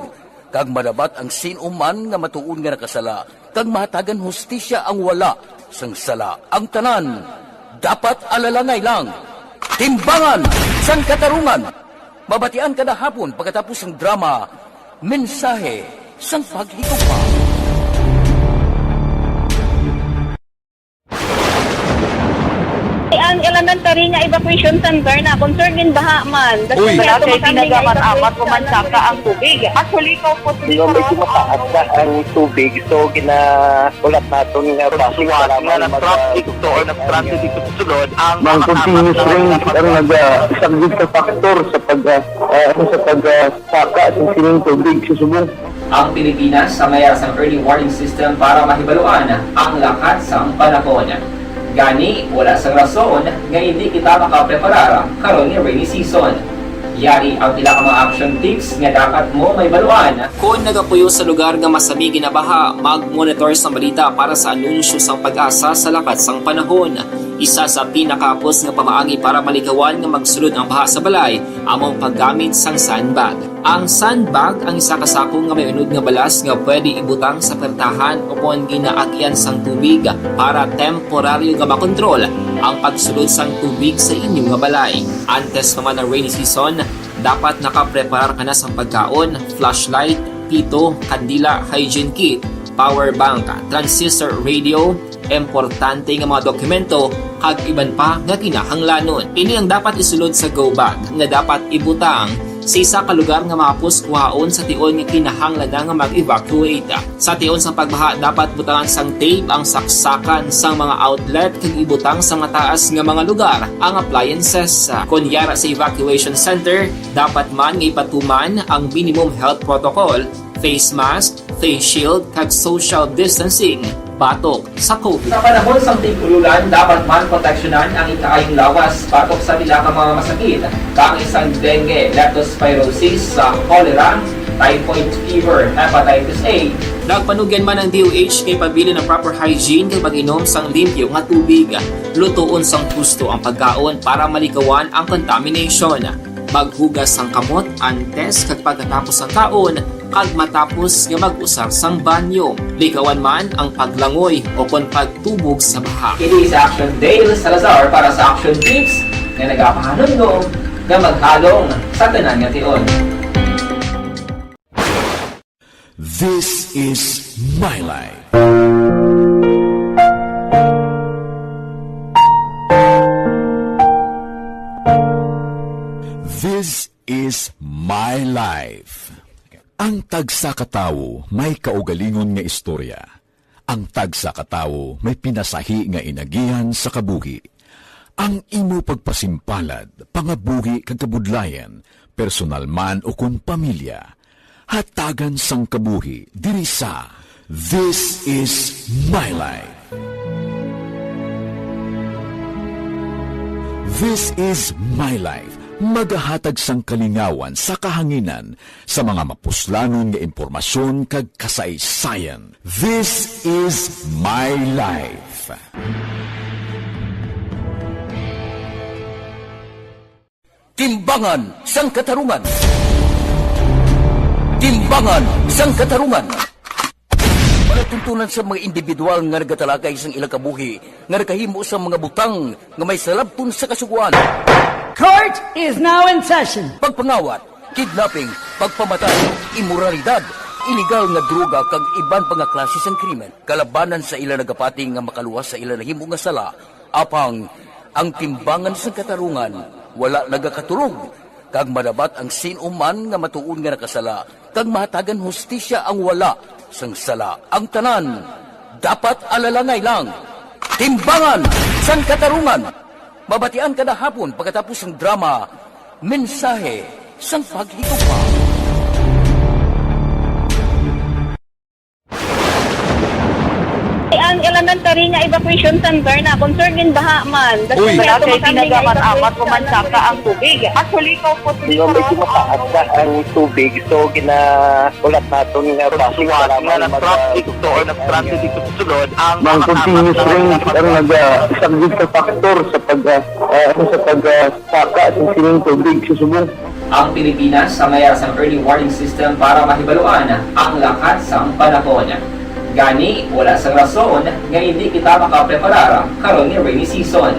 kag madabat ang sin-o man nga matuod nga nakasala, kag mahatagan hustisya ang wala sang sala. Ang tanan dapat alalangay lang. Timbangan sang Katarungan, mabatian kada hapon pagkatapos sang drama, Mensahe sang Paghigugma. Ang elementary nga evacuation center na concern in baha man. Uy. Wala kay ginagamit amat, pumansaka ang tubig. Actually, ikaw po, sino, medyo mataas na ang tubig, so ginaulat naton nga traffic, salamat nga nag-traffic to or nag-traffic dito sa sulod, ang mga continuous rain ang nag-, ah, isang big factor sa pag, ah, ah, ano, sa pag, ah, saka sa sining tubig sa subong. Ang Pilipinas sa mayara sang early warning system para mahibaluan ang lakat sang panahon. Gani, wala sang rason nga hindi kita makapreparar karon nga rainy season. Yari ang pila ka mga action tips nga dapat mo mahibaluan. Kon nagapuyo sa lugar nga masami ginabaha, mag-monitor sang balita para sa anunsyo sang PAGASA sa lakat sang panahon. Isa sa pinakahapos nga pamaagi para malikawan nga magsulod ang baha sa balay amo ang paggamit sang sandbag. Ang sandbag ang isa ka sako nga may unod nga balas nga pwede ibutang sa pertahan o kon ginaagyan sang tubig para temporaryo nga makontrol ang pagsulod sang tubig sa inyo nga balay. Antes pa man ang rainy season, dapat nakapreparar ka na sang pagkaon, flashlight, pito, kandila, hygiene kit, power bank, transistor radio, importante nga mga dokumento, kag iban pa nga kinahanglanon. Ini ang dapat isulod sa go bag nga dapat ibutang sa isa ka lugar nga mahapos kuhaon sa tion nga kinahanglan na nga mag-evacuate. Sa tion sang pagbaha, dapat butangan sang tape ang saksakan sang mga outlet kag ibutang sa mataas nga mga lugar ang appliances. Kon yara sa evacuation center, dapat man nga ipatuman ang minimum health protocol, face mask, face shield, kag social distancing batok sa COVID. Sa panahon sang tig-ululan, dapat man proteksyonan ang ikaayong lawas batok sa pila ka mga masakit, kaangay sang dengue, leptospirosis, sa cholera, typhoid fever, hepatitis A. Nagpanugyan man ang D O H kay pabilin ang proper hygiene kag pag-inom sang limpyo nga tubig. Lutoon sang husto ang pagkaon para malikawan ang contamination. Maghugas sang kamot antes kag pagkatapos sang kaon kag matapos nga mag-usar sang banyo. Likawan man ang paglangoy o kon pagtubog sa baha. Kini sa Action Dale Salazar para sa Action Tips nga nagapahanumdom nga maghalong sa tanan nga tion. This is my life. This is my life. Ang tagsa ka tawo may kaugalingon nga istorya. Ang tagsa ka tawo may pinasahi nga inagihan sa kabuhi. Ang imo pagpasimpalad, pangabuhi kag kabudlayan, personal man ukon pamilya, hatagan sang kabuhi diri sa This Is My Life. This Is My Life, magahatag sang kalingawan sa kahanginan sa mga mapuslanon nga impormasyon kag kasaysayan. This Is My Life. Timbangan sang Katarungan. Timbangan sang Katarungan. Palatuntunan sa mga individual nga nagatalakay sang ilang kabuhi nga nakahimo sa mga butang nga may salabton sa Kasugoan. Court is now in session. Pagpangawat, kidnapping, pagpamatay, imoralidad, iligal nga droga kag iban pa nga klase sang krimen kalabanan sa ila nagapati nga makaluwas sa ila nahimo nga sala. Apang ang timbangan sang katarungan wala nagakatulog, kag madabat ang sin-o man nga matuod nga nakasala, kag mahatagan hustisya ang wala sang sala. Ang tanan dapat alalangay lang. Timbangan sang Katarungan. Mabatian kada hapon pagkatapos sang drama, Mensahe sang Paghigugma. Ang elementary nga evacuation center na concerned in baha man. Uy. Wala kay ginagaman amat, pumansaka ang tubig. Actually, ikaw po, Nga medyo mataas na ang tubig, so ginaulat naton nga basi nga kailangan nag-traffic to or nag-traffic dito sa sulod ang mga continuous rain ang nag-, ah, isang big factor sa pag, ah, ah, ano, sa pag, ah, saka sa sining tubig sa subong. Ang Pilipinas sa mayara sang early warning system para mahibaluan ang lakat sang panahon. Gani, wala sang rason nga indi kita makapreparar karon nga rainy season.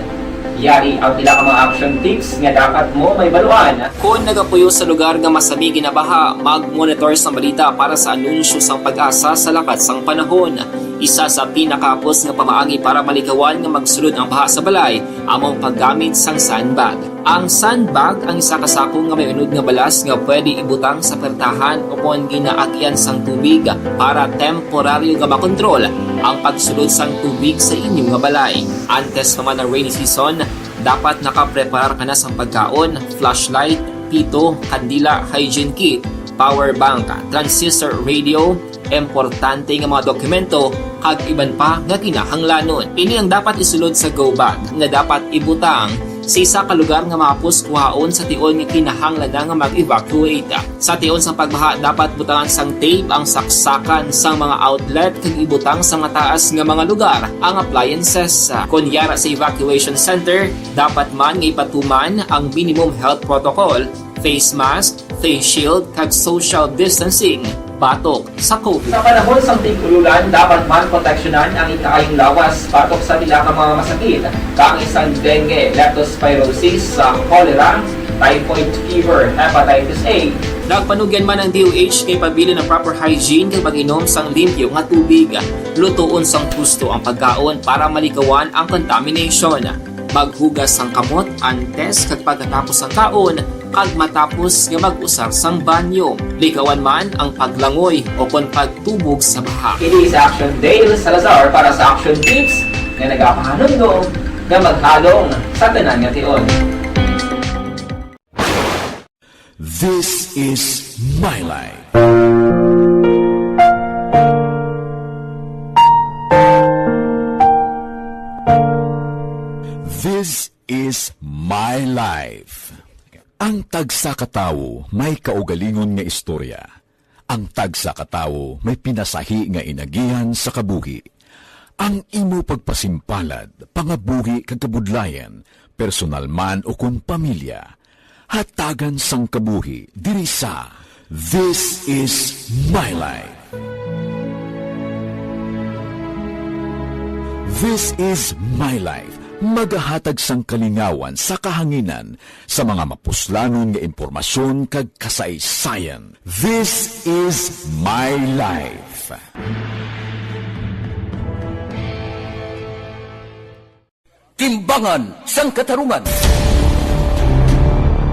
Yari ang pila ka mga action tips nga dapat mo mahibaluan. Kon nagapuyo sa lugar nga masami ginabaha, mag-monitor sang balita para sa anunsyo sang PAGASA sa lakat sang panahon. Isa sa pinakahapos nga pamaagi para malikawan nga magsulod ang baha sa balay amo ang paggamit sang sandbag. Ang sandbag ang isa ka sako nga may unod nga balas nga pwede ibutang sa pertahan o kon ginaagyan sang tubig para temporaryo nga makontrol ang pagsulod sang tubig sa inyo nga balay. Antes pa man ang rainy season, dapat nakapreparar ka na sang pagkaon, flashlight, pito, kandila, hygiene kit, power bank, transistor radio, importante nga mga dokumento, kag iban pa nga kinahanglanon. Ini ang dapat isulod sa go bag nga dapat ibutang sa isa ka lugar nga mahapos kuhaon sa tion nga kinahanglan na nga mag-evacuate. Sa tion sang pagbaha, dapat butangan sang tape ang saksakan sang mga outlet kag ibutang sa mataas nga mga lugar ang appliances. Kon yara sa evacuation center, dapat man nga ipatuman ang minimum health protocol, face mask, face shield, kag social distancing batok sa COVID. Sa panahon sang tig-ululan, dapat man proteksyonan ang ikaayong lawas batok sa pila ka mga masakit, kaangay sang dengue, leptospirosis, sa cholera, typhoid fever, hepatitis A. Nagpanugyan man ang D O H kay pabilin ang proper hygiene kag pag-inom sang limpyo nga tubig. Lutoon sang husto ang pagkaon para malikawan ang contamination. Maghugas sang kamot antes kag pagkatapos sang kaon, kag matapos nga mag-usar sang banyo. Likawan man ang paglangoy o kon pagtubog sa baha. Ini si Action Dale Salazar para sa Action Tips nga nagapahanumdom nga maghalong sa tanan nga tion. This is my life. This is my life. Ang tagsa ka tawo may kaugalingon nga istorya. Ang tagsa ka tawo may pinasahi nga inagihan sa kabuhi. Ang imo pagpasimpalad, pangabuhi kag kabudlayan, personal man ukon pamilya, hatagan sang kabuhi diri sa This Is My Life. This Is My Life, magahatag sang kalingawan sa kahanginan sa mga mapuslanon nga impormasyon kag kasaysayan. This Is My Life. Timbangan sang Katarungan.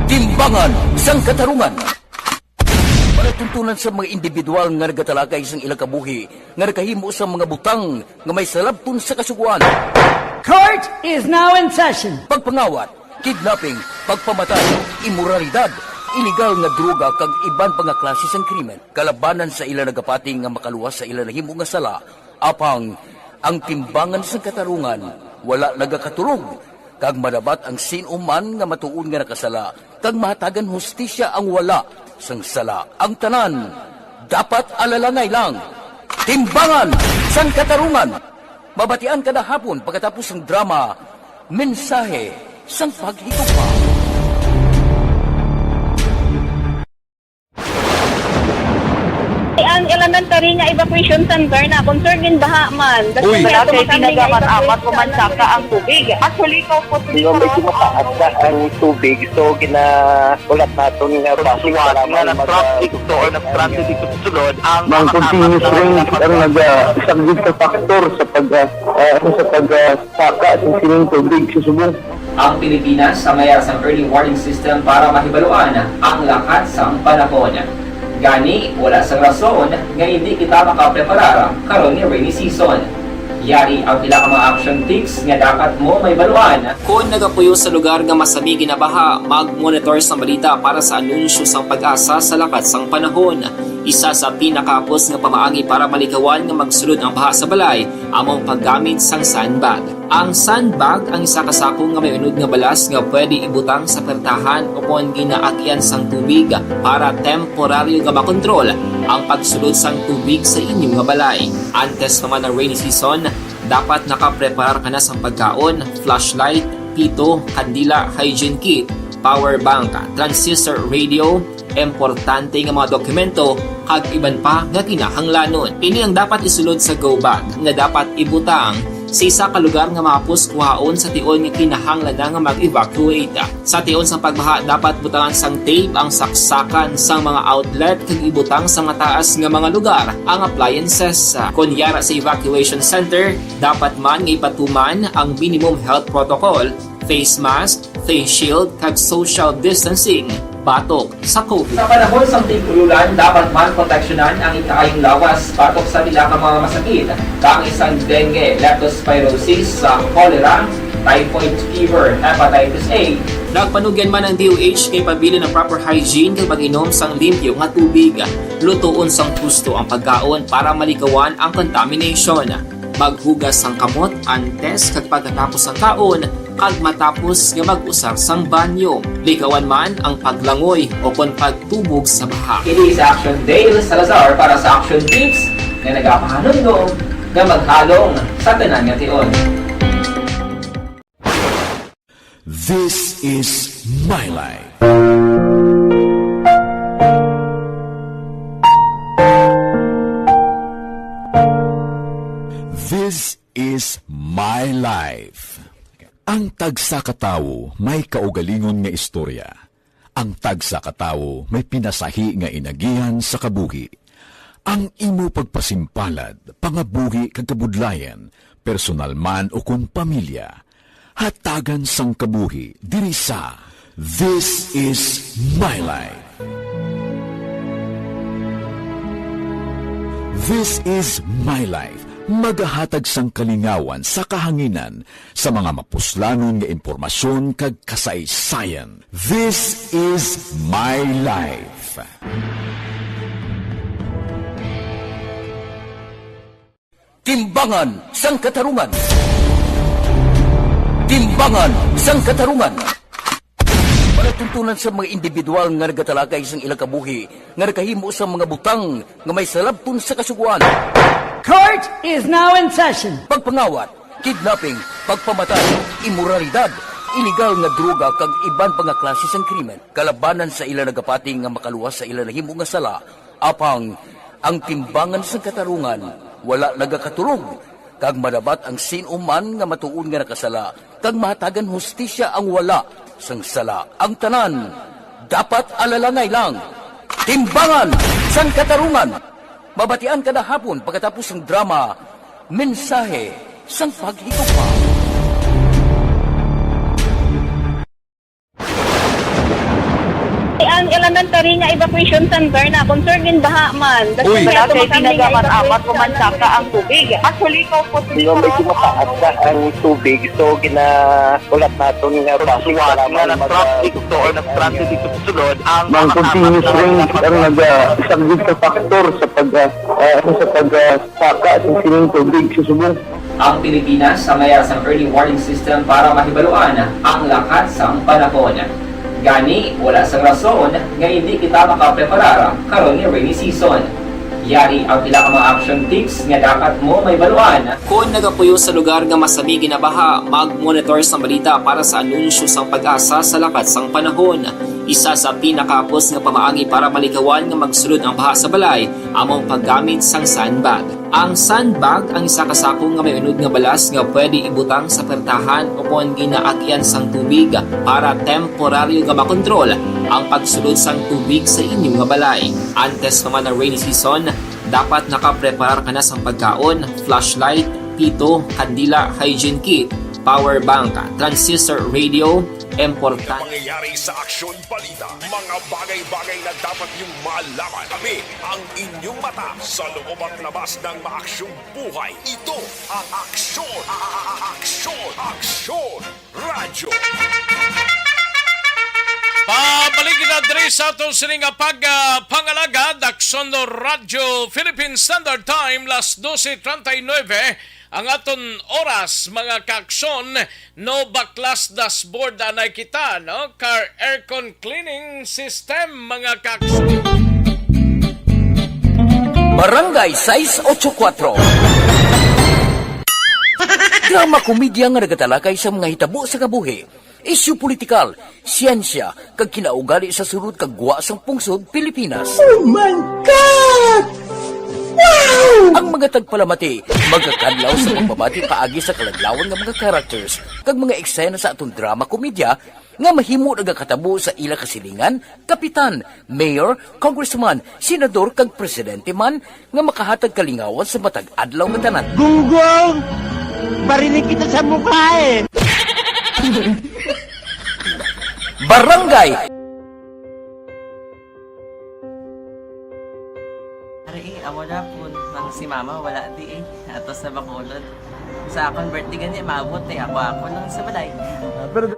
Timbangan sang Katarungan. Palatuntunan sa mga individual nga nagatalakay sang ilang kabuhi nga nakahimo sa mga butang nga may salabton sa Kasugoan. Court is now in session. Pagpangawat, kidnapping, pagpamatay, imoralidad, iligal nga droga kag iban pa nga klase sang krimen. Kalabanan sa ila nagapati nga makaluwas sa ila nahimo nga sala, apang ang timbangan sang katarungan wala nagakaturog, kag madabat ang sin-o man nga matuod nga nakasala, kag mahatagan hustisya ang wala sang sala. Ang tanan dapat alalangay lang. Timbangan sang Katarungan. Mabatian kada hapon pagkatapos sang drama, Mensahe sang Paghigugma. Ang elementary nga evacuation center na concerned in baha man. Uy. Wala kay tinaga man, amat ko man saka ang tubig. Actually, ko po. Di ba, medyo mataas na ang tubig, so gina-, ulat naton nga basi nga para nga mag-, nag-transit to or nag-transit dito sa sulod ang mga continuous rain ang nag-, ah, isa gid sa factor sa pag, ah, ah, ano, sa pag, ah, saka sa sining tubig sa subong. Ang Pilipinas sa mayar sang early warning system para mahibaluan ang lakat sang panahon. Gani, wala sang rason nga hindi kita makapreparar karon nga rainy season. Yari ang pila ka mga action tips nga dapat mo mahibaluan. Kon nagapuyo sa lugar nga masami ginabaha, mag-monitor sang balita para sa anunsyo sang PAGASA sa lakat sang panahon. Isa sa pinakahapos nga pamaagi para malikawan nga magsulod ang baha sa balay amo ang paggamit sang sandbag. Ang sandbag ang isa ka sako nga may unod nga balas nga pwede ibutang sa pertahan o kon ginaagian sang tubig para temporaryo nga makontrol ang pagsulod sang tubig sa inyo nga balay. Antes pa man ang rainy season, dapat nakapreparar ka na sang pagkaon, flashlight, pito, kandila, hygiene kit, power bank, transistor radio, importante nga mga dokumento, kag iban pa nga kinahanglanon. Ini ang dapat isulod sa go bag nga dapat ibutang sa isa ka lugar nga mahapos kuhaon sa tion nga kinahanglan na nga mag-evacuate. Sa tion sang pagbaha, dapat butangan sang tape ang saksakan sang mga outlet kag ibutang sa mataas nga mga lugar ang appliances. Kon yara sa evacuation center, dapat man nga ipatuman ang minimum health protocol, face mask, face shield, kag social distancing batok sa COVID. Sa panahon sang tig-ululan, dapat man proteksyonan ang ikaayong lawas batok sa pila ka mga masakit, kaangay sang dengue, leptospirosis, sa cholera, typhoid fever, hepatitis A. Nagpanugyan man ang D O H kay pabilin ang proper hygiene kag pag-inom sang limpyo nga tubig. Lutoon sang husto ang pagkaon para malikawan ang contamination. Maghugas sang kamot antes kag pagkatapos sang kaon, Kag matapos nga mag-usar sang banyo, likawan man ang paglangoy o kon pagtubog sa baha. Ini sa Action Dale Salazar para sa Action Tips nga nagapahanumdom nga maghalong sa tanan nga tion. This is my life. This is my life. Ang tagsa ka tawo may kaugalingon nga istorya. Ang tagsa ka tawo may pinasahi nga inagihan sa kabuhi. Ang imo pagpasimpalad, pangabuhi kag kabudlayan, personal man ukon pamilya, hatagan sang kabuhi diri sa This Is My Life. This Is My Life, magahatag sang kalingawan sa kahanginan sa mga mapuslanon nga impormasyon kag kasaysayan. This Is My Life. Timbangan sang Katarungan. Timbangan sang Katarungan. Palatuntunan sa mga individual nga nagatalakay sang ilang kabuhi nga nakahimo sa mga butang nga may salabton sa Kasugoan. Court is now in session. Pagpangawat, kidnapping, pagpamatay, imoralidad, iligal nga droga kag iban pa nga klase sang krimen kalabanan sa ila nagapati nga makaluwas sa ila nahimo nga sala. Apang ang timbangan sang katarungan wala nagakatulog, kag madabat ang sin-o man nga matuod nga nakasala, kag mahatagan hustisya ang wala sang sala. Ang tanan dapat alalangay lang. Timbangan sang Katarungan. Mabatian kada hapon pagkatapos sang drama, Mensahe sang Paghigugma. Ang elementary nga evacuation center na concerned in baha man. Uy. Wala kay pinagaman amat pamansaka ang tubig. Actually, ikaw po, Nga medyo mataas na ang tubig, so ginaulat naton nga base sa lamang na mag-, traffic to or nag-transit dito sa sulod ang mga continuous rain ang nag-, ah, isa gid sa factor sa pag, ah, ah, sa pag, ah, saka sa sining tubig sa subong. Ang Pilipinas sa mayar sang early warning system para mahibaluan ang lakat sang panahon. Gani, wala sang rason nga hindi kita makapreparar karon nga rainy season. Yari ang pila ka mga action tips nga dapat mo mahibaluan. Kon nagapuyo sa lugar nga masami ginabaha, mag-monitor sang balita para sa anunsyo sang PAGASA sa lakat sang panahon. Isa sa pinakahapos nga pamaagi para malikawan nga magsulod ang baha sa balay amo ang paggamit sang sandbag. Ang sandbag ang isa ka sako nga may unod nga balas nga pwede ibutang sa pertahan ukon ginaagyan sang tubig para temporaryo nga makontrol ang pagsulod sang tubig sa inyo nga balay. Antes pa man ang rainy season, dapat nakapreparar ka na sang pagkaon, flashlight, pito, kandila, hygiene kit, power bank, transistor radio, importante. Pangyayari sa aksyon, balita, mga bagay-bagay na dapat niyong malaman. Kami ang inyong mata sa loob at labas ng maaksyong buhay. Ito ang aksyon, a-, a-, a-, aksyon, aksyon, radyo. Pabalik kita diri sa aton sini nga pag, ah, pangalagad, Aksyon Radyo Philippine Standard Time, las doce treinta y nueve ang aton oras, mga kaaksyon. No, baklas dashboard anay kita, no? Car aircon cleaning system, mga kaaksyon. Barangay sais ocho kuatro. Drama komedya nga nagatalakay sa mga hitabo sa kabuhi, isyu politikal, siyensya, kag kinaugali sa sulod kag gwa sang pungsod Pilipinas. Oh my God! Wow! Ang mga tagpalamati magakadlaw sa pagbabati paagi sa kaladlawan nga mga characters kag mga eksena sa aton drama komedya nga mahimo nagakatabo sa ila kasilingan, kapitan, mayor, congressman, senador, kag presidente man nga makahatag kalingawan sa matag adlaw nga tanan. Gunggong! Barinig kita sa mukha eh! Barangay! Ari, eh, amo na po, nang si mama wala di eh. Ato sa Bacolod. Sa akon birthday gani, maabot eh. Ako, ako lang sa balay. Ah, pero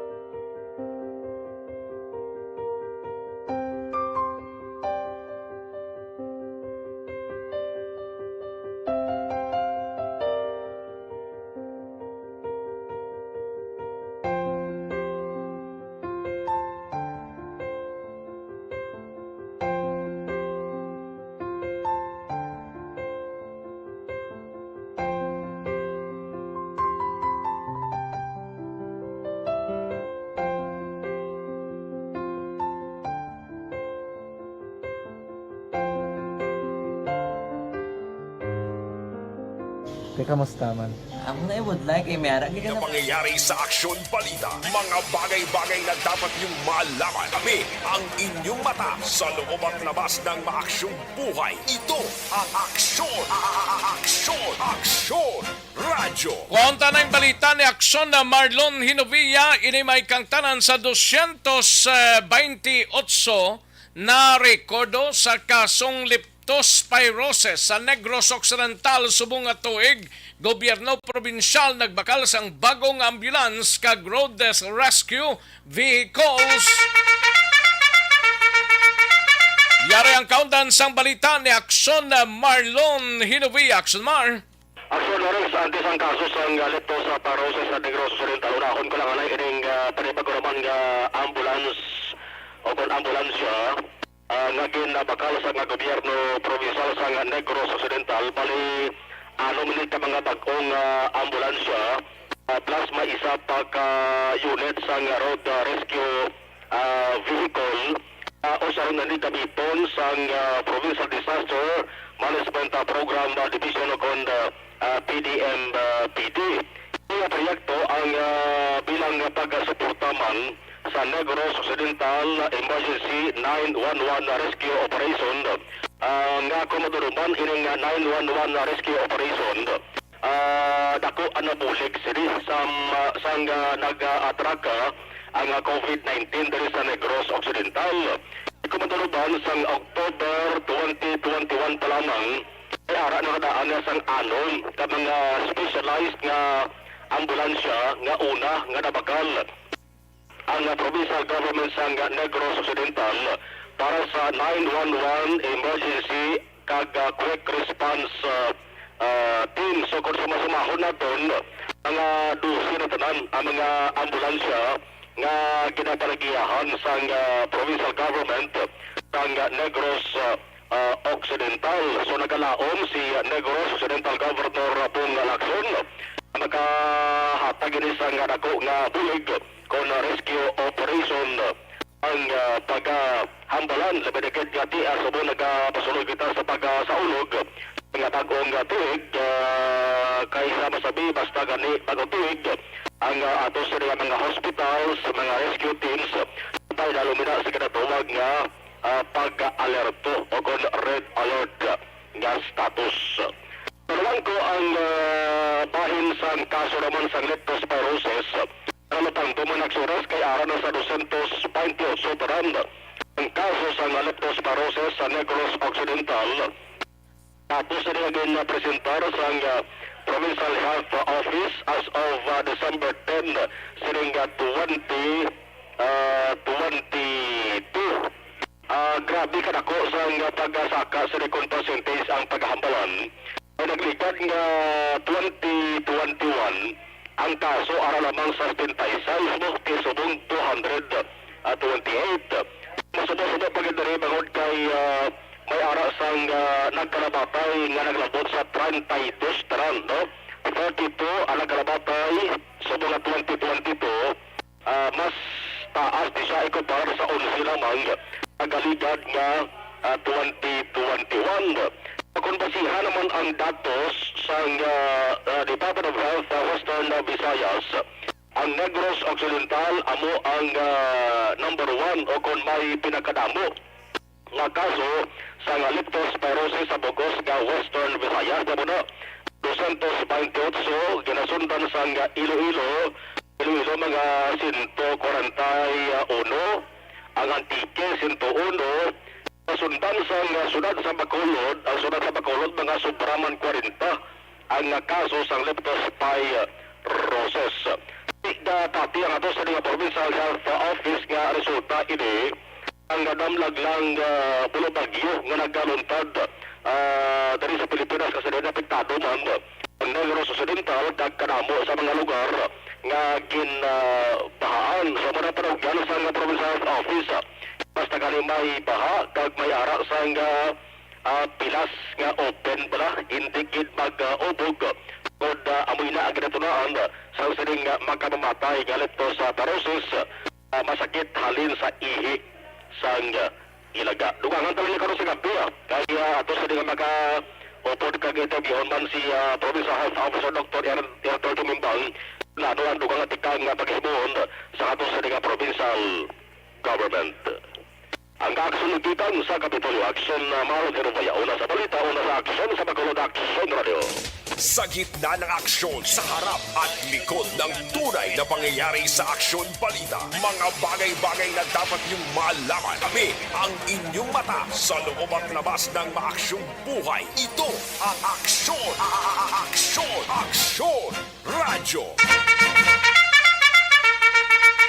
Te, kamusta man? Amo na, eh, budlay kay may ara gid Mga na. Pangyayari sa aksyon balita, mga bagay-bagay na dapat niyong malaman. Kami ang inyong mata sa loob at labas ng maaksyong buhay. Ito ang Aksyon, a-, a-, a-, Aksyon, Aksyon Radyo. Konta na ang balita ni Aksyon na Marlon Hinovia, ini may kangtanan sa dosyentos baynte otso na rekordo sa kasong leptospirosis sa Negros Occidental subong nga tuig. Gobyerno probinsyal nagbakal sang bagong ambulance kag road rescue vehicles. Yari ang kaundan sang balita ni Aksyon Marlon Hinovia. Aksyon Mar. Aksyon Lawrence, antes ang kaso sang, ah, leptospirosis sa Negros Occidental, unahon ko lang anay ining, ah, panibag-o naman nga ambulance o kon ambulansya, ah, nga ginabakal sa nga gobyerno provincial sa nga Negros Occidental. Bali, anom ini ka mga bag-ong, ah, ambulansya, ah, plus may isa pa ka unit sang road, ah, rescue, ah, vehicle, ah, usa rin ini gamiton sang, ah, Provincial Disaster Management, ah, Program, ah, Division o kon, ah, ah, P D M, ah, P D. Iya proyekto ang, ah, bilang pagsuporta man sa Negros Occidental Emergency nine one one Rescue Operation, ah, nga kon madumduman ining nine one one Rescue Operation, ah, dako ang nabulig sini sa, ah, sang, ah, nag-atraka ang, ah, COVID nineteen diri sa Negros Occidental. Kon madumduman sang October twenty twenty-one pa lamang, may ara na kadaan na sang anom ka mga specialized nga ambulansya nga una nga nabakal ang, ah, provincial government sang Negros Occidental para sa nine one one emergency kag, ah, quick response, ah, ah, team. So, kung suma-sumahon naton, mga dose na tanan ang mga ambulansya nga ginapanagiyahan sang, ah, provincial government sang Negros, ah, ah, Occidental. So, nagalaom si Negros Occidental Governor Bong Lacson, makahatag ini sang dako nga bulig kon rescue operation ang, ah, paghambalan, labi na gid nga ti-, ah, subong nagapasulod kita sa pagsaulog nga bag-ong, ah, tuig, ah, kay sa masabi, basta gani bag-ong tuig, ang, ah, ato sila mga hospitals, mga rescue teams, may lalumina sa ginatawag nga, ah, pag-alerto o kon red alert nga status. Naluwang ko ang, ah, bahin sang kaso naman sang leptospirosis. Ang matang duman nagsuras kay ara na sa dosyentos baynte otso tanan ang kaso sang leptospirosis sa Negros Occidental. Tapos na nila ginapresentar sang, ah, Provincial Health Office as of, ah, December ten, sining, ah, twenty, ah, twenty-two. Ah, grabe kadako sang pagsaka sini kon percentage ang paghambalan. Ay nagligad nga twenty twenty-one, ang kaso ara lamang sa setenta y seis mo, ti subong two hundred twenty-eight. Masubo-subo pa gid diri bangod kay, ah, may ara sang, ah, nagkalabatay nga naglabot sa treinta y dos tanan, no? Thirty-two ang nagkalabatay subong nga twenty twenty-two. Ah, mas taas di siya ikumpara sa onse lamang nagaligad nga, ah, twenty twenty-one. Kung basihan naman ang datos sang, ah, ah, Department of Health sa Western Visayas, ang Negros Occidental amo ang, ah, number one o kon may pinakadamo nga kaso sang leptospirosis sa bug-os nga Western Visayas. Amo na, dosyentos baynte otso, ginasundan sang Iloilo, Iloilo mga sento kwarenta y uno, ang Antique sento uno, ginasundan sang siyudad sa Bacolod, ang siyudad sa Bacolod mga sobra man kwarenta ang kaso sang leptospirosis. Di dati ang ato sa Provincial Health Office nga resulta ini, ang nadamlag lang, ah, bulubagyo nga nagaluntad, ah, diri sa Pilipinas, kasi diri apektado man ang Negros Occidental kag kadamo sa mga lugar nga ginbahaan. Sa mga panugyan sa nga Provincial Health Office, ah, basta gani may baha kag may ara sang, ah, ah, pilas nga open bala, hindi gid mag-ubog. Kod, ah, amoy na ang ginatunaan sa sining, ah, makamamatay nga leptospirosis, ah, masakit halin sa ihi sang, ah, ilaga. Dugangan talaga karon sa gabi, ah. Kay, ah, ato sa di nga maka, Upod kag interbyuhon man si, ah, Provincial Health Officer Doktor Er-, Ertol Tumimbang, nga ano ang dugang nga tikang nga paghimuon sa aton sini nga provincial government. Ang aksyon gikan sa Kapitolyo Aksyon, ah, Marlon Herubaya, una sa balita, una sa aksyon sa Bacolod Aksyon Radio. Sa gitna ng aksyon, sa harap at likod ng tunay na pangyayari sa Aksyon Balita, mga bagay-bagay na dapat niyong malaman. Kami ang inyong mata sa loob at labas ng maaksyong buhay. Ito ang Aksyon, a-, a-, a-, Aksyon, Aksyon Radyo.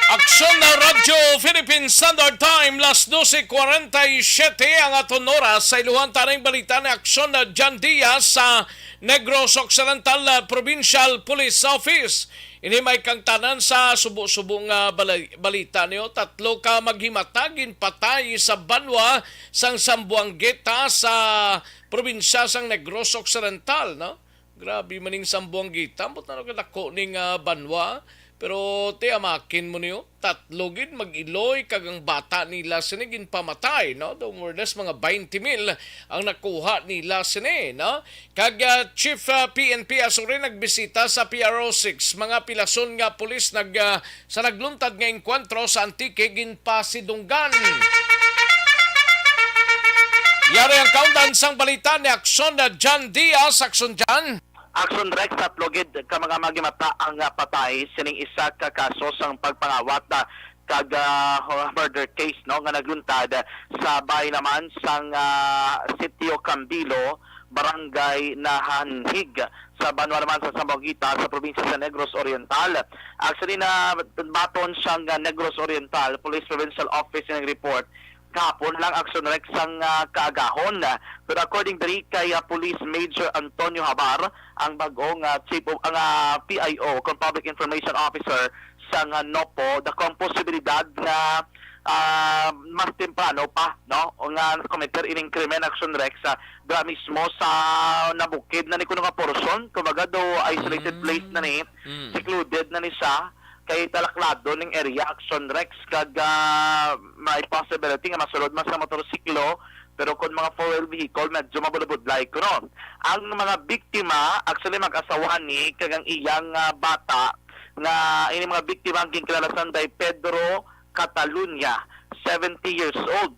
Aksyon na Radyo Philippine Standard Time, las doce cuarenta y siete ang aton oras. Sa iluhan taning balita ni Aksyon na John Diaz sa Negros Occidental, ah, Provincial Police Office. Ini may kangtanan sa subo-subo nga balay-, balita niyo. Tatlo ka maghimata ginpatay sa banwa sang Sambuanguita sa probinsya sang Negros Occidental, no? Grabe man ning Sambuanguita, ambot na kadako ning, ah, banwa. Pero ti amakin mo niyo, tatlo gid mag-iloy kag ang bata nila sini ginpamatay, no? Daw more or less mga twenty mil ang nakuha nila sini, no? Kag, ah, Chief, ah, P N P Asuri nagbisita sa P R O six, mga pilason nga pulis nag, ah, sa nagluntad nga engkwentro sa Antique, ginpasidunggan. Yari ang kaundan sang balita ni Aksyon na John Diaz. Aksyon, John. Aksyon, Rex, tatlo gid ka mga maghimata ang, ah, patay sining isa ka kaso sang pagpangawat, ah, kag, ah, murder case, no, nga nagluntad sa bahay naman sang, ah, Sitio Cambilo, Barangay Nahanhig, sa banwa naman sa Zamboanguita, sa probinsya sa Negros Oriental. Actually, na baton sang, ah, Negros Oriental Police Provincial Office nga report kahapon lang, Aksyon, Rex, sang, ah, kaagahon. Pero according diri kay, ah, Police Major Antonio Habar, ang bag-o nga chief of, ang, ah, P I O, kung Public Information Officer sang, ah, NOPO, dakong posibilidad nga, ah, mas temprano pa, no, nga nakometer ining krimen, Aksyon, Rex, sa dira mismo sa nabukid na ni kuno nga portion, kumbaga, do isolated Mm. place na ni, Mm. secluded na ni siya, kay talaklado ning area, Aksyon, Rex, kag, ah, may possibility nga masulod man sa motorsiklo, pero kung mga four-wheel vehicle, medyo mabulabudlay kuno. Ang mga biktima, actually, mag-asawa ni, kag ang iyang, ah, bata, nga ini mga biktima ang ginkilala sang day Pedro Catalunya, seventy years old.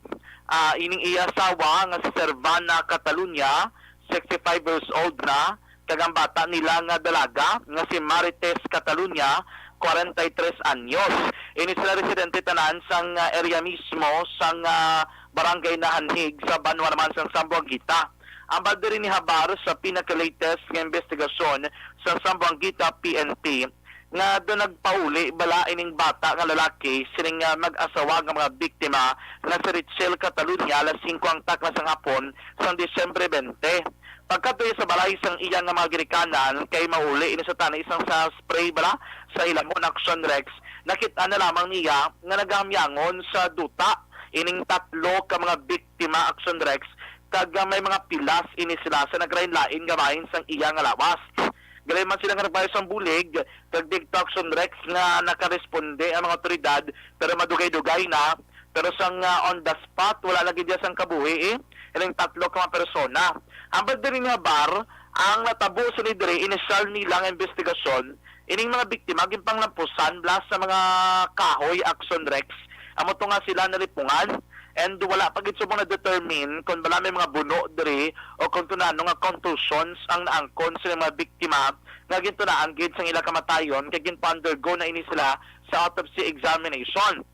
Ah, ining iya asawa nga si Servana Catalunya, sixty-five years old na, kag ang bata nila nga dalaga nga si Marites Catalunya, kwarenta y tres anyos. Ini sila residente tanan sang, ah, area mismo sang, ah, Barangay Nahanhig sa banwa naman sang Zamboanguita. Ambal diri ni Habar sa pinaka-latest nga investigasyon sa Zamboanguita P N P nga do nagpauli bala ining bata nga lalaki sining, ah, mag-asawa nga mga biktima nga si Richel Catalunya, alas singko ang takna sang hapon sang Disyembre twenty. Pagkadto sa balay sang iya nga mga ginikanan, kay mauli ini sa tani sang sa spray bala sa hilamon, Aksyon, Rex, nakit-an na lamang niya nga nagahamyangon sa duta ining tatlo ka mga biktima, Aksyon, Rex, kag, ah, may mga pilas ini sila sa naglain-lain nga bahin sang iya nga lawas. Gali man sila nga nagpayo sang bulig, kag didto, Aksyon, Rex, nga nakaresponde ang mga awtoridad, pero madugay-dugay na, pero sang, ah, on the spot, wala lagi diya sang kabuhi, eh. Ining tatlo ka mga persona. Ambal diri ni Habar, ang natabo sini diri, inisyal nila nga investigasyon, ining mga biktima ginpanglampusan bala sa mga kahoy, Aksyon, Rex. Amo to nga sila nalipungan, and wala pa gid subong na-determine kung bala may mga buno diri o kung tunano nga contusions ang naangkon sa mga biktima nga gintunaan gid sang ila kamatayon, kay ginpa-undergo na ini sila sa autopsy examination.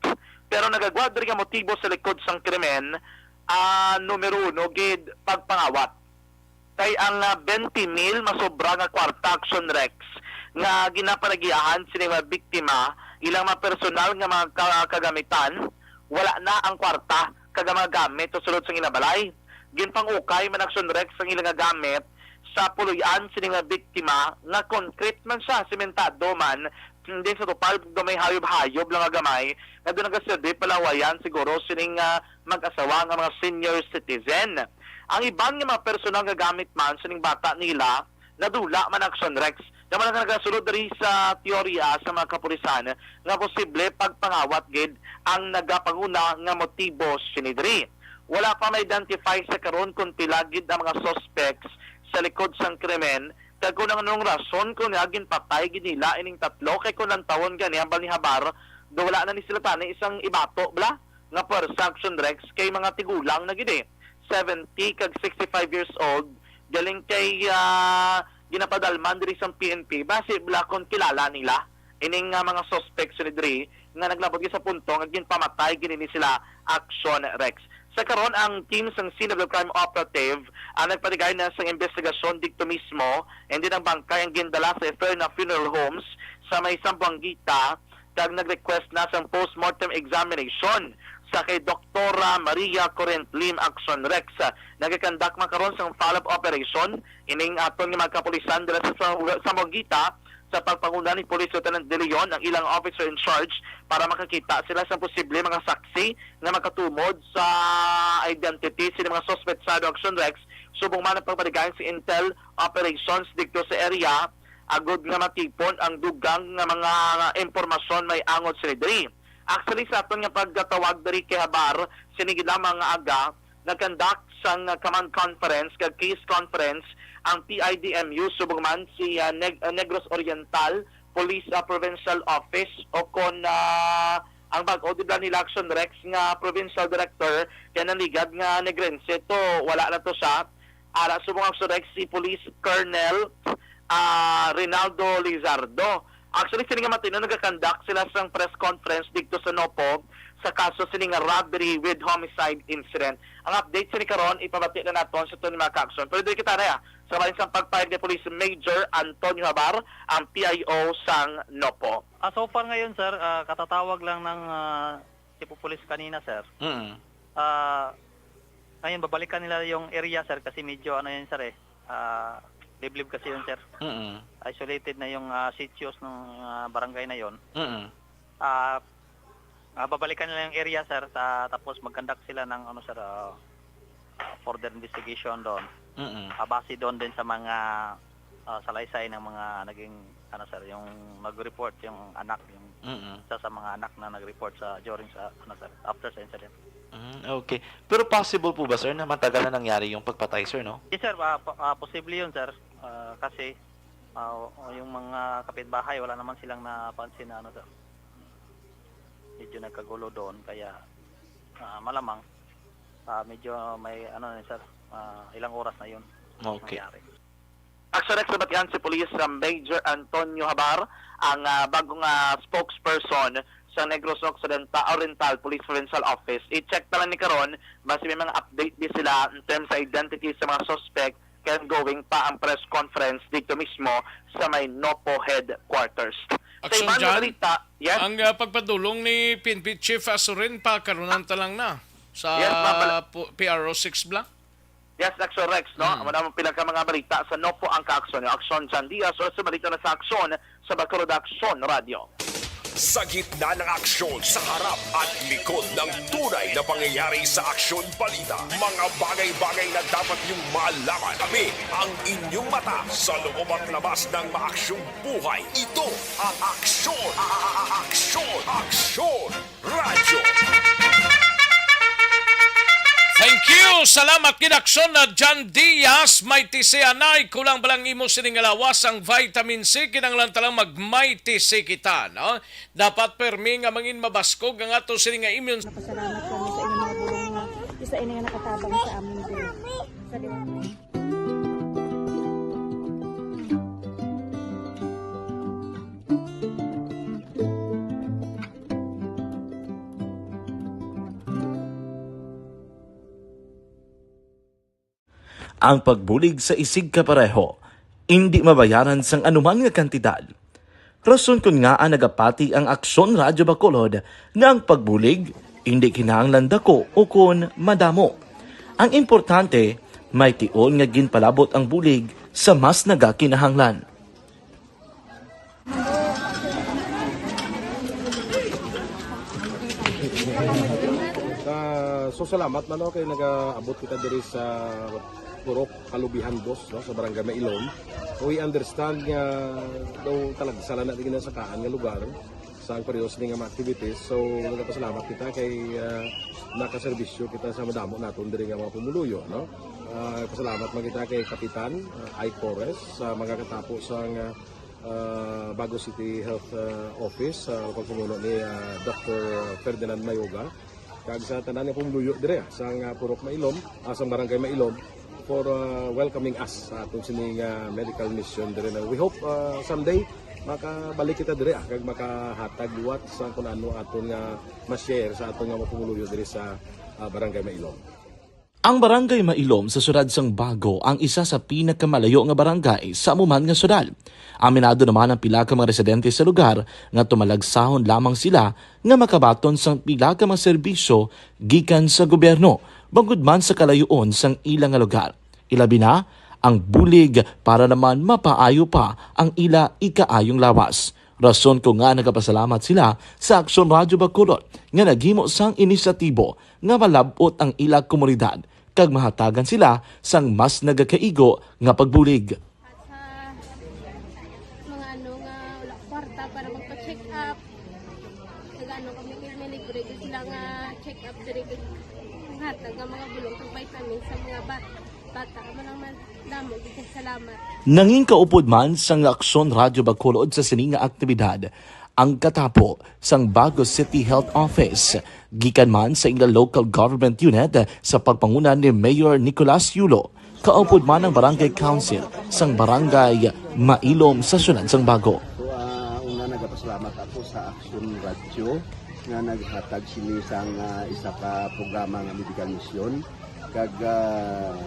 Pero nagagwa diri nga motibo sa likod sang krimen, ah, numero uno gid, pagpangawat. Kay ang, ah, twenty mil masobra nga kwarta, Aksyon, Rex, nga ginapanagiahan sini mga biktima, ilang mga personal nga mga ka-, kagamitan, wala na ang kwarta kag ang mga gamit sa sulod sang ila balay. Ginpang-ukay man, Aksyon, Rex, ang ila nga gamit sa puloy-an sini nga biktima nga concrete man siya, sementado man, hindi sa tupad, gamay, hayob-hayob lang nga gamay, nga doon nagaserbi palawayan siguro sining, ah, mag-asawa nga mga senior citizen. Ang iban nga mga personal nga gamit man sining bata nila, nadula man, Aksyon, Rex. Naman ang nagasulod diri sa teorya sa mga kapulisan nga posible pagpangawat gid ang nagapanguna nga motibo sini diri. Wala pa ma-identify sa karon kung pila gid ang mga suspects sa likod sang krimen, kag kon anong rason kon nga ginpatay gid nila ining tatlo, kay kon lantawon gani hambal ni Habar, do wala na ni sila tani isang ibato bala nga pwersa, Action Rex, kay mga tigulang na gid eh, seventy kag sixty-five years old, galing kay, ah, ginapadalman diri sang P N P, basi bala kon kilala nila ining, ah, mga suspects ni diri nga naglabot gid sa punto nga ginpamatay gid ni sila, Action Rex. Sa karon, ang team sang scene of the crime operative ang nagpaligay na sang investigasyon didto mismo, and then ang bangkay ang gindala sa Eterna Funeral Homes sa may Zamboanguita, kag nag-request na sang postmortem examination sa kay Doktora Maria Corinth Lim, Action Rex. Nagakandak man karon sang follow-up operation ining aton nga mga kapulisan dira sa Zamboanguita, sa pagpanguna ni Police Lieutenant De Leon, ang ilang officer in charge, para makakita sila sa posible mga saksi nga makatumod sa identity sini mga suspetsado, Action Rex, subong man ang pagpaligay sa intel operations didto sa area, agod nga matipon ang dugang nga mga impormasyon may angod sini diri. Actually, sa aton nga pagkatawag diri kay Habar, sini gid lamang nga aga, nag-conduct sang, ah, command conference kag case conference ang P I D M U, subong man si, ah, Neg-, ah, Negros Oriental Police, ah, Provincial Office, o kon, ah, ang bag-o di ba nila, Action Rex, nga Provincial Director, kay nanligad nga Negrense to, wala na to siya. Ara, subong, Action Rex, si Police Colonel, ah, Rinaldo Lizardo. Actually, sini nga matino nagakandak sila sang press conference didto sa Nopo sa kaso sini nga robbery with homicide incident. Ang update sini karon, ipabati na naton sa aton mga ka-aksyon. Pero diri kita na, ah, sa bahin sang pagpahayag ni Police Major Antonio Habar, ang P I O sang Nopo. Ah, so far ngayon, sir, ah, katatawag lang ng, ah, Chief of Police kanina, sir. Mm. Ah, ngayon, babalikan nila yung area, sir, kasi medyo ano yun, sir, eh, ah, liblib kasi yun, sir. Mm. Isolated na yung, ah, sitios ng, ah, barangay na yon. Mm. Ah, ah, babalikan nila yung area, sir, ta-, tapos mag-conduct sila ng, ano, sir, ah, ah, further investigation doon. Mm. Ah, base doon din sa mga, ah, salaysay ng mga naging, ano, sir, yung nag-report, yung anak, yung Mm. isa sa mga anak na nag-report sa, during sa, ano, sir, after sa incident. Mm, okay. Pero possible po ba, sir, na matagal na nangyari yung pagpatay, sir, no? Yes, sir. Ah, po-, ah, posible yun, sir. Ah, kasi, ah, yung mga kapitbahay, wala naman silang napansin na, ano, sir, medyo nagkagulo doon. Kaya, ah, malamang, ah, medyo may, ano, sir, ah, ilang oras na yun Okay. nangyari. Action Rex, nabatian si Police, ah, Major Antonio Habar, ang, ah, bagong, ah, spokesperson sa Negros Occidental, Oriental Police Provincial Office. I-check na lang ni karon, basi may mga update di sila in terms sa identity sa mga suspect kay ongoing pa ang press conference dito mismo sa may Nopo headquarters. Sa Action, iban nga John, balita, yes? Ang, ah, pagpadulong ni P N P Chief Azurin pa karon ang talang na sa Yes, ma'am. pu-, P R O six bla? Yes, Action Rex, no? Mm. Amo na ang pila ka mga balita sa Nopo ang kaaksyon. Action, John Diaz, o sa balita na sa Action sa Bacolod Action Radio. Sa gitna ng aksyon, sa harap at likod ng tunay na pangyayari sa Aksyon Balita, mga bagay-bagay na dapat niyong malaman, kami ang inyong mata sa loob at labas ng maaksyong buhay. Ito ang Aksyon, a-, a-, a-, Aksyon, Aksyon Radyo. Thank you. Salamat gid, Aksyon na John Diaz. Mighty C, anay, kulang ba lang imo sini nga lawas ang vitamin C? Kinahanglan ta lang mag Mighty C kita, no? Dapat permi nga mangin mabaskog ang ato sini nga immune. Napasalamat kami sa inyong mga bulong nga isa ini nga nakatabang sa amin diri. Sa liwanag. Ang pagbulig sa isigkapareho indi mabayaran sang anuman nga kantidad. Rason kon ngaa nagapati ang Aksyon Radyo Bacolod nga ang pagbulig indi kinahanglan dako ukon madamo. Ang importante, may tion nga ginpalabot ang bulig sa mas nagakinahanglan. Ah, so, salamat man, no, kay nagaabot kita diri sa Purok Kalubihan Dos, no, sa Barangay Mailon. We understand nga daw talagsa lang na di ginasakaan nga lugar sa ang pareho sini nga mga activities. So, nagapasalamat kita kay, ah, nakaserbisyo kita sa madamo naton diri nga mga pumuluyo, no? Ah, pasalamat man kita kay Kapitan, ah, Ike Torres, sa mga katapo sang, ah, ah, Bago City Health, ah, Office, sa pagpamuno ni, ah, Doctor Ferdinand Mayoga, kag sa tanan nga pumuluyo dire, ah, sang, ah, Purok Mailom, ah, sang Barangay Mailom, for, ah, welcoming us sa aton sining, ah, medical mission dire na we hope, ah, someday makabalik kita dire, ah, kag makahatag liwat sa kung ano aton nga ma-share sa aton nga mga pumuluyo dire sa, ah, Barangay Mailom. Ang Barangay Mailom sa siyudad sang Bago ang isa sa pinakamalayo nga barangay sa amo man nga siyudad. Aminado naman ang pila ka mga residente sa lugar nga tumalagsahon lamang sila nga makabaton sang pila ka mga serbisyo gikan sa gobyerno, bangod man sa kalayoon sang ila nga lugar. Ilabi na ang bulig para naman mapaayo pa ang ila ikaayong lawas. Rason ko nga nagapasalamat sila sa Aksyon Radyo Bacolod nga naghimo sang inisyatibo nga malab-ot ang ila komunidad kag mahatagan sila sang mas nagakaigo nga pagbulig. At sa mga ano nga wala kwarta para magpa-check up, nag-ano kami, may libre gyud sila nga check up diri, kag hatag nga mga bulong kag vitamins sa mga bat-, bata. Amo lang man, damo gyud kay salamat. Nangin kaupod man sang Aksyon Radyo Bacolod sa sini nga aktibidad ang katapo sang Bago City Health Office, gikan man sa ila local government unit sa pagpanguna ni Mayor Nicolas Yulo, kaupod man ang Barangay Council sang Barangay Mailom sa siyudad sang Bago. So, ah, una, nagapasalamat ako sa Aksyon Radyo nga naghatag sini sang, ah, isa ka programa nga medical mission. Kag, ah,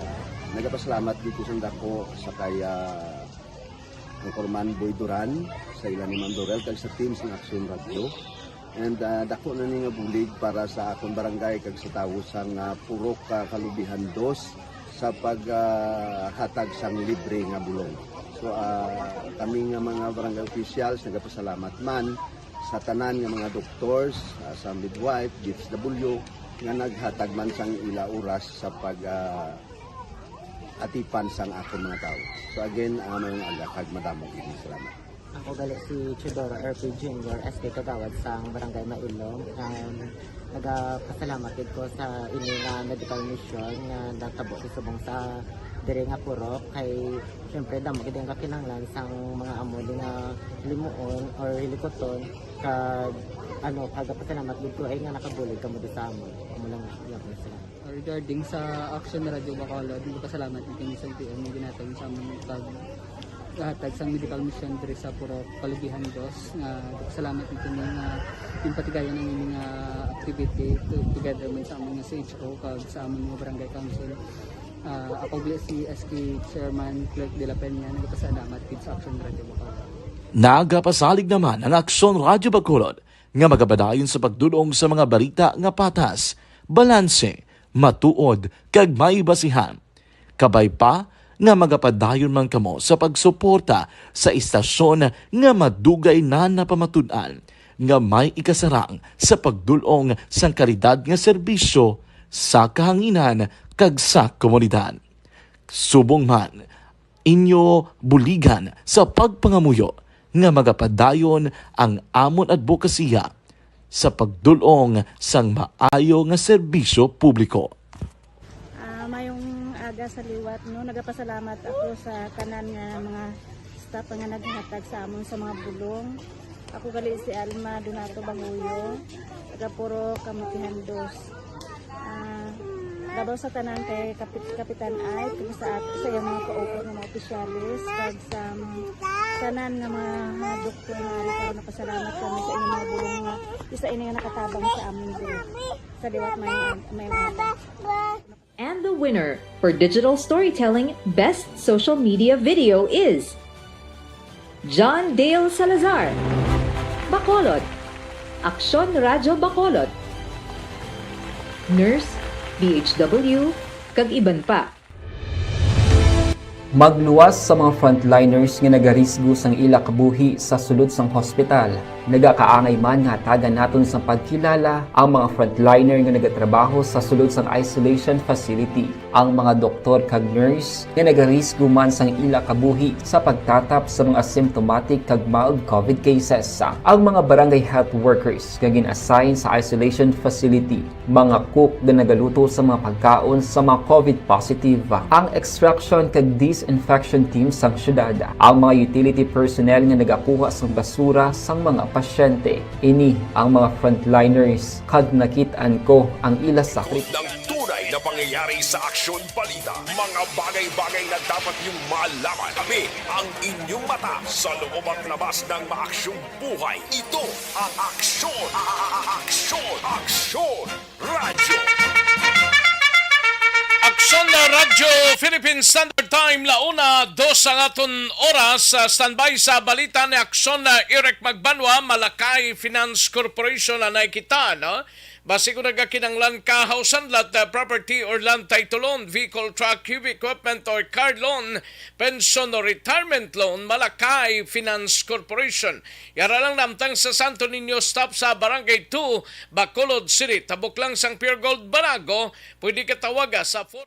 nagapasalamat dito sa dako sa kay, ah, Anchorman Boy Duran, sa ila ni Ma'am Dorel, kag sa team sang Aksyon Radyo. And, ah, dako na ni nga bulig para sa akon barangay kag sa tawo sang, ah, Purok, ah, Kalubihan Dos sa pag, ah, hatag sang libre nga bulong. So, ah, kami nga mga barangay officials nagapasalamat man sa tanan nga mga doctors, ah, sa midwife, D S W, nga naghatag man sang ila oras sa pag, ah, atipan sang akon mga tawo. So again, ah, mayong aga kag madamo gid nga salamat. Ako gali si Teodoro R P Junior, S K Kagawad sang Barangay Mailom. Um, nagapasalamat gid ko sa ini nga medical mission nga natabo sa subong sa diri nga purok. Kay, syempre, damo gid ang kakinahanglan sang mga amo di nga limuon or hilikuton. Kag, ano, nagapasalamat gid ko ay nga nakabulig kamo di sa amon. Amo lang, iya ko na sila. Regarding sa Action Radio Bacolod, nagpasalamat gid kami sa L T O nga ginhatag sa amon pag hatag sang medical mission diri sa Purok Kalubihan Dos, nga nagpasalamat gid kami nga ginpatigayon ang ini nga activity to-, together man sa amon nga C H O kag sa amon nga barangay council. Ah, ako gali si S K Chairman Clerk de la Peña, nagpasalamat gid sa Action Radio Bacolod. Nagapasalig naman ang Aksyon Radio Bacolod nga magapadayon sa pagdul-ong sa mga balita nga patas, balanse, matuod, kag may basihan. Kabay pa nga magapadayon man kamo sa pagsuporta sa istasyon nga madugay na napamatud-an nga may ikasarang sa pagdul-ong sang kalidad nga serbisyo sa kahanginan kag sa komunidad. Subong man, inyo buligan sa pagpangamuyo nga magapadayon ang amon adbokasiya sa pagdul-ong sang maayo nga serbisyo publiko. Ah, mayong aga sa liwat, no? Nagapasalamat ako sa tanan nga mga staff nga naghatag sa amon sa mga bulong. Ako gali si Alma Donato Banguyo, taga Purok Kamutihan Dos. Ah, labaw sa tanan kay Kapit-, Kapitan Ike, kag sa at-, sa iyang mga kaupod nga mga opisyalis, kag sa, um, tanan nga mga, mga doktor nga ari karon, napasalamat kami sa inyong mga bulong nga isa ini nga nakatabang sa amin diri. Sa liwat, may, may, may And the winner for digital storytelling best social media video is John Dale Salazar, Bacolod, Aksyon Radyo Bacolod, Nurse, D H W, kag iban pa. Magluwas sa mga frontliners nga nagarisgo sang ila kabuhi sa sulod sang hospital. Nagakaangay man nga hatagan naton sang pagkilala ang mga frontliner nga nagatrabaho sa sulod sang isolation facility, ang mga doktor kag nurse nga nagarisgo man sang ila kabuhi sa pagtatap sa mga asymptomatic kag mild covid cases, ang mga barangay health workers nga gin-assign sa isolation facility, mga cook nga nagaluto sa mga pagkaon sa mga covid positive, ang extraction kag disinfection team sang syudad, ang mga utility personnel nga nagakuha sang basura sang mga pasyente. Ini ang mga frontliners kag nakit-an ko ang ila sakripisyo. Ng tunay na pangyayari sa Aksyon Balita, mga bagay-bagay na dapat niyong malaman. Kami ang inyong mata sa loob at labas ng maaksyong buhay. Ito ang Aksyon, Aksyon, Aksyon Radyo. Aksyon na Radyo Philippine Standard Time, la una, dos ang aton oras. Ah, standby sa balita ni Aksyon na Eric Magbanwa, Malakay Finance Corporation na nakita, no? Basi kung nagakinanglan ka, house and lot, ah, property or land title loan, vehicle, truck, heavy equipment or car loan, pension or retirement loan, Malakay Finance Corporation. Yara lang namtang sa Santo Niño, stop sa Barangay two, Bacolod City, tabok lang sang Pure Gold Banago. Pwede ka tawaga sa four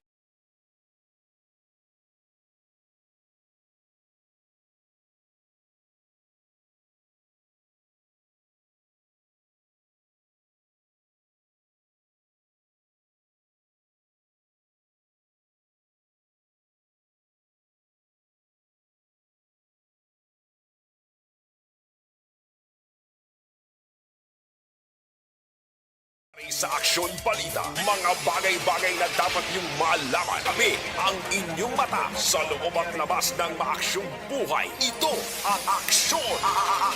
Sa Aksyon Balita, mga bagay-bagay na dapat niyong malaman. Kami ang inyong mata sa loob at labas ng maaksyong buhay. Ito ang Aksyon,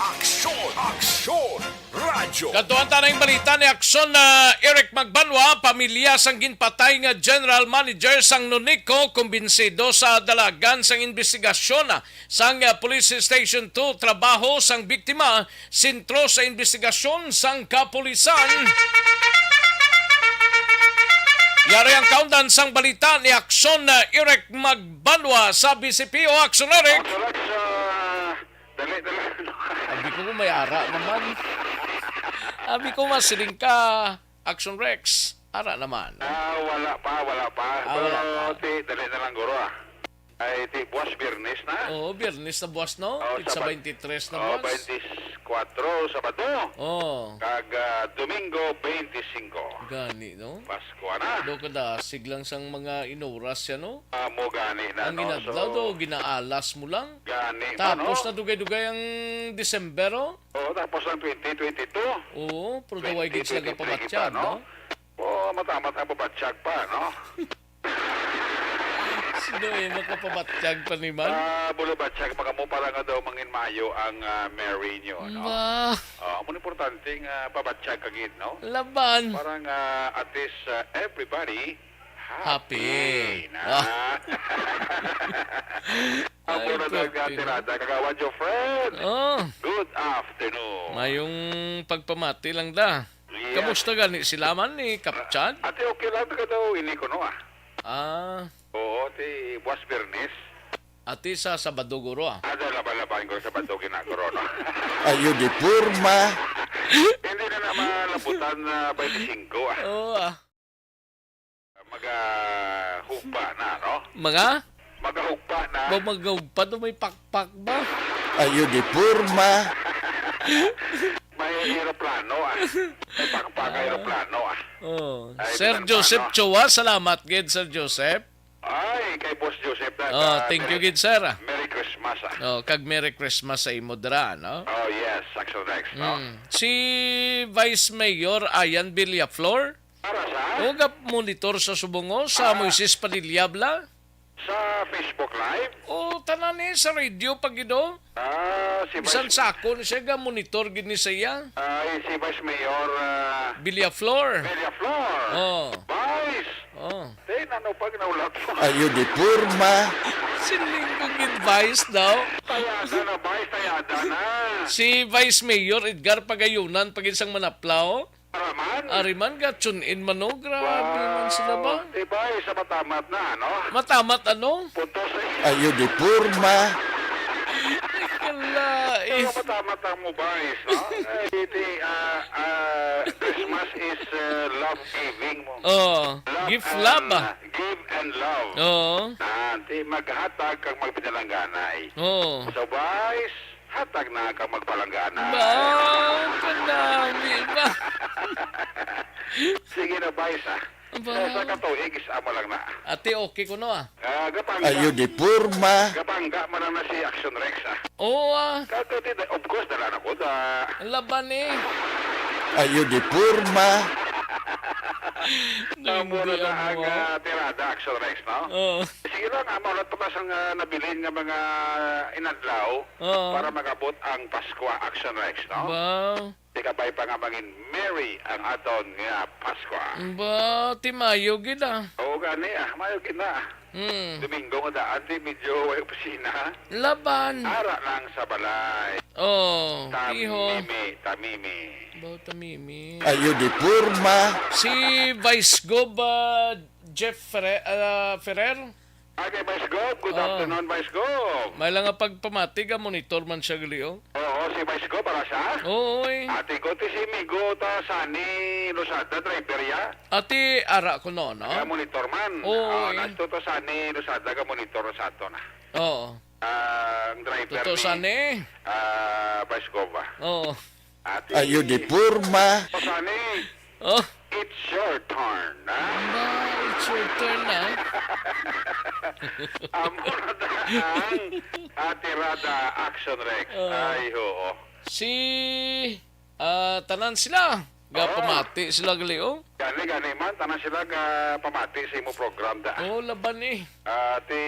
Aksyon, Aksyon Radyo. Kadtuan ta na ang balita ni Aksyon na Eric Magbanwa, pamilya sang ginpatay nga general manager sang Nonico, kumbinsido sa dalagan sang imbestigasyon sang, ah, Police Station two, trabaho sang biktima, sentro sa imbestigasyon sang kapulisan. Yari ang kaundan sang balita ni Aksyon na Eric Magbanwa sa B C P O. Aksyon, Eric. Aksyon, Rex, ah, dali, dali. Abi ko kung may ara naman. Abi ko masiling ka, Aksyon Rex. Ara naman. Ah, wala pa, wala pa. Ah, wala pa. Pero, ti, dali na lang, guro, ah. Ay, ti, buwas Biyernes na. Oo, Biyernes na buwas, no? Oo, Tig sa Sabad-, twenty-three na oo, buwas. Twenty-four, Sabado. Oo. Kag, ah, Domingo, twenty-five. Gani, no? Pasko na. Do kadasig lang sang mga inoras siya, no? Ah, mo gani na, no? Ang inadlaw, so, do, ginaalas mo lang. Gani, tapos no? Tapos na dugay-dugay ang December, oh. Oo, tapos ang twenty twenty-two. Oo, pero daway gid sila twenty twenty-three kapabatyag, kita, no? No? Oo, matamat ang pabatyag pa, no? Sino eh, makapabatyag pa ni man? Ah, bulabatyag, makamo para nga daw mangin mayo ang, ah, Merry New, no? Ba? Ah, amo importante nga pabatyag ka gid, no? Laban. Para nga, at least, ah, everybody happy. Happy. Na. Ah. Ay, amo na ang tirada. Kagawad Jofred. Oh. Good afternoon. Mayong pagpamati lang da. Yes. Kamusta gani sila man ni Kapchad? Ati, okay lang ka daw, ini ko, no, ah. Ah. Oo, ti buwas Biyernes. Ati sa Sabado, guro, ah. Ada, laban-laban ko sa Sabado, ginaguro, no? Ayo di porma. Hindi na naman labutan na twenty-five, ah. Oo, ah. Magahugpa na, no? Mga? Magahugpa na. Ba, magahugpa to, may pakpak ba? Ayo di porma. May eroplano, ah. May pakpak, ah, eroplano, ah. Oh. Ay, Sir Joseph Chua, salamat gid, Sir Joseph. Ay, kay Boss Joseph na. Oh, thank you gid, sir, ah. Merry Christmas, ah. Oh, kag Merry Christmas sa imo dira, no? Oh, yes, Aksyon Rex, no? Mm. Si Vice Mayor Ian Villaflor, para sa? O, ga-monitor sa subong, o, sa, ah, Moises Padilla bala? Sa Facebook Live? O, tanan ni sa radio pa gid, o. Ah, si Bisan Vice sa akon siya, ga-monitor gid ni sa iya. Ay, si Vice Mayor, ah, Villaflor. Villaflor. Oh. Vice! Oh. Te, nano pag naulat mo? Ayo di porma. Siling ko gid, Vice daw. Tayada na, Vice, tayada na. Si Vice Mayor Edgar Pagayunan, pag isang manaplaw. Araman? Ari man, ga-tune in man, no? Grabe man sila ba? Wow. Di ba, isa matamat na, ano? Matamat, ano? Punto sa Ayo di porma. Kala, eh. Mata-mata mo, Vice, no? Eh, di, ah, ah, Christmas is, uh, love giving mo. Oh, Love gift and, love, ah. uh, give and love. Oo. Ah, di maghatag kag magpinalangganay. Oo. So, Vice, hatag na kag magpalangganay. Ba, kadami ba? Sige na, Vice, ah. Ba? Eh, sa katuig, is amo lang na. Ati, okay ko, no, ah. Ah, gapangga. Ayo di porma. Gapangga man lang na si Action Rex, ah. Oo, ah. Kato di, of course, dala na ko da. Laban, eh. Ayo di porma. Amo na Hindi, na ang, amo, ah. ah, tirada, Action Rex, no? Oo. Sige lang, amo lang to kasang, ah, nabilin nga mga inadlaw Oo. para magabot ang Paskwa, Action Rex, no? Wow. Di kabay pa nga mangin merry ang aton nga Paskwa. Ba, ti mayo gid, ah. Oo, gani, ah. Mayo gid na. Hmm. Domingo nga daan, di medyo way opisina. Laban. Ara lang sa balay. Oh, piho. Tamimi, tamimi. Ba, tamimi. Ayo di porma. Si Vice Gov, ah, Jeff Ferre-, ah, Ferrer? Ah, kay Vice Gov. Good Oh. afternoon, Vice Gov. May lang nga pagpamati ka, monitor man siya gali, oh. Oo, si Vice Gov, para siya? Oo, eh. Ate ko, ti si Migo ta Sani Lozada, driver ya. Ati ara ko no, no? Kaya monitor man. Oo, Ah, eh. Nasto to Sani Lozada, ka monitor sa ato na. Oo. Ah, ang driver Totoo ni, Sani. ah, Vice Gov, ah. Oo. Ate Ayo di porma. Sani. Oh. It's your turn, ha? Ba, it's your turn, ah. Amo na ta ang atirada, Action Rex. Oh. Ay, oo. Si, ah, tanan sila. Oo. Gapamati sila gali, oh. Gani, gani man, tanan sila gapamati sa imo program da. Oh, laban, eh. Ah, ti,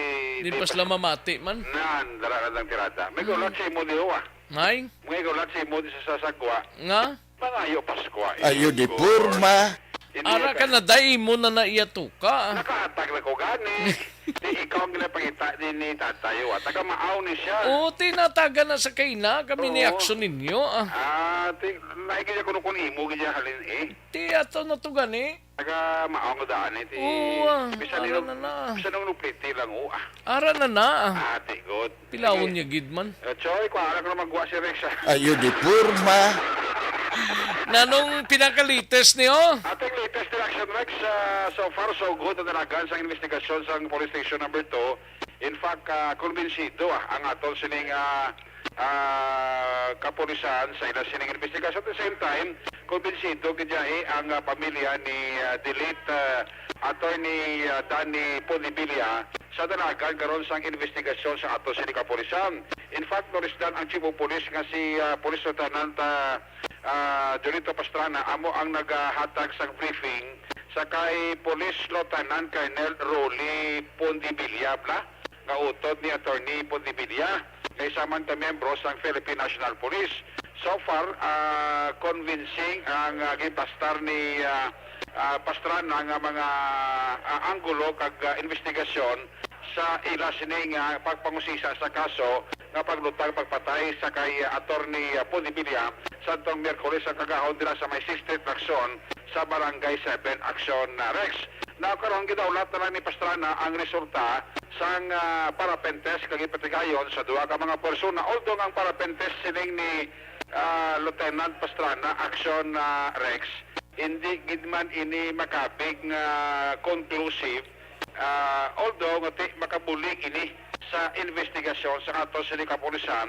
Di ti pa pa sila mamati man. Nan, dara na lang tirada. May Hmm. gulat sa imo, di, oh, ah. May? May gulat sa imo di sa sasagwa. Nga? Mangayo Paskwa, Ayo di Igor. porma. Hindi Ara ka ka na, day mo na naiya tuka, ah. Nakahatag na ko gani. Di ikaw ang ginapangita din ni tatay, wa. Taga Maaw ni siya. Oo, tinataga na sa kaina kami ni Oo. Action ninyo, ah. Ah, ti, naigi niya kuno kun imo, gid niya halin, eh. Ti ato na to gani. Taga Maaw nga daan, eh, ti. Oo, ah. Bisan Ara nung, na na. bisan nung nupliti lang, oh, ah. Ara na na, ah. Ah, ti, good. Pilawon Sige. niya gid man. Eh, Choy, kuha lang ko na magwa si Rex, ah. Ayo di porma. Nanong pinaka-latest niyo? Ating latest reaction, Rex, ah, so far so good ang dalagan sa investigasyon sa police station number two. In fact, ah, kumbinsido, ah, ang aton sining, ah, ah, kapulisan sa ila sining investigasyon. At the same time, kumbinsido gid, eh, ang, ah, pamilya ni, ah, the late, ah, Attorney, ah, Danny Pondevilla sa dalagan karon sang investigasyon sa ato sini kapulisan. In fact, narisdan ang Chief of Police nga si, ah, Police Lieutenant, ah, ah, Junito Pastrana amo ang nagahatag sang briefing sa kay Police Lieutenant Colonel Rolly Pondevilla, bla, nga utod ni Attorney Pondevilla, nga isa man ka miyembro sang Philippine National Police. So far, ah, convincing ang, ah, ginpastar ni, ah, ah, Pastrana nga mga, ah, anggulo kag, ah, investigasyon sa ila sini nga pagpangusisa sa kaso nga paglutang pagpatay sa kay, ah, Attorney, ah, Pondevilla sa atong Miyerkules ang kagahon dira sa may Sixth Street Lacson sa Barangay seven Action, ah, Rex. Now, karon gidaulat na lang ni Pastrana ang resulta sang, ah, paraffin test kag ipatigayon sa duha ka mga persona. Although ang paraffin test sining ni, ah, Lieutenant Pastrana, Action, ah, Rex, hindi gid man ini makabig nga conclusive, ah, although nga ti makabulig ini sa investigasyon sa ato sini kapulisan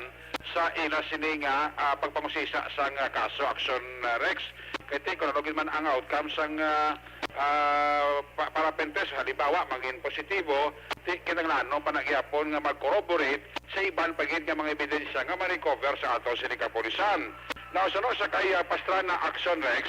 sa ila sini nga, ah, pagpangusisa sa nga kaso, Action, ah, Rex. Kay ti, kung ano gid man ang outcome sang, ah, ah, pa-, paraffin test, halimbawa, mangin positibo, ti kinahanglanon pa na gyapon nga mag-corroborate sa iban pa gid nga mga ebidensya nga ma-recover sa ato sini kapulisan. Now, suno sa kay, ah, Pastrana, Action, Rex,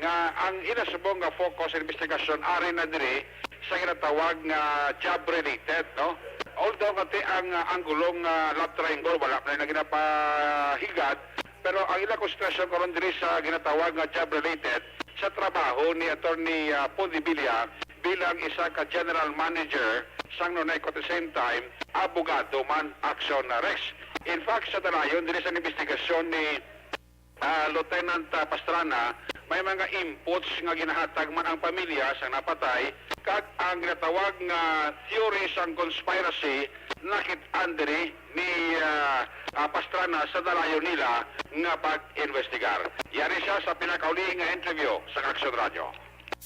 nga ang ila subong nga focus sa investigasyon ari na diri sa ginatawag nga job-related, no? Although nga ti ang, ah, anggulong, ah, love triangle, wala pa na ginapahigad, pero ang ila konsentrasyon karon diri sa ginatawag nga job-related sa trabaho ni Attorney, ah, Pondevilla bilang isa ka general manager sang Noneco, at the same time, abogado man, Action, ah, Rex. In fact, sa dalayon diri sa investigasyon ni, ah, Lieutenant, ah, Pastrana, May mga inputs nga ginahatag man ang pamilya sang napatay, kag ang ginatawag nga theory sang conspiracy nakit-an diri ni, ah, ah, Pastrana sa dalayon nila nga pag-imbestigar. Yari siya sa pinakauli nga interview sa Aksyon Radyo.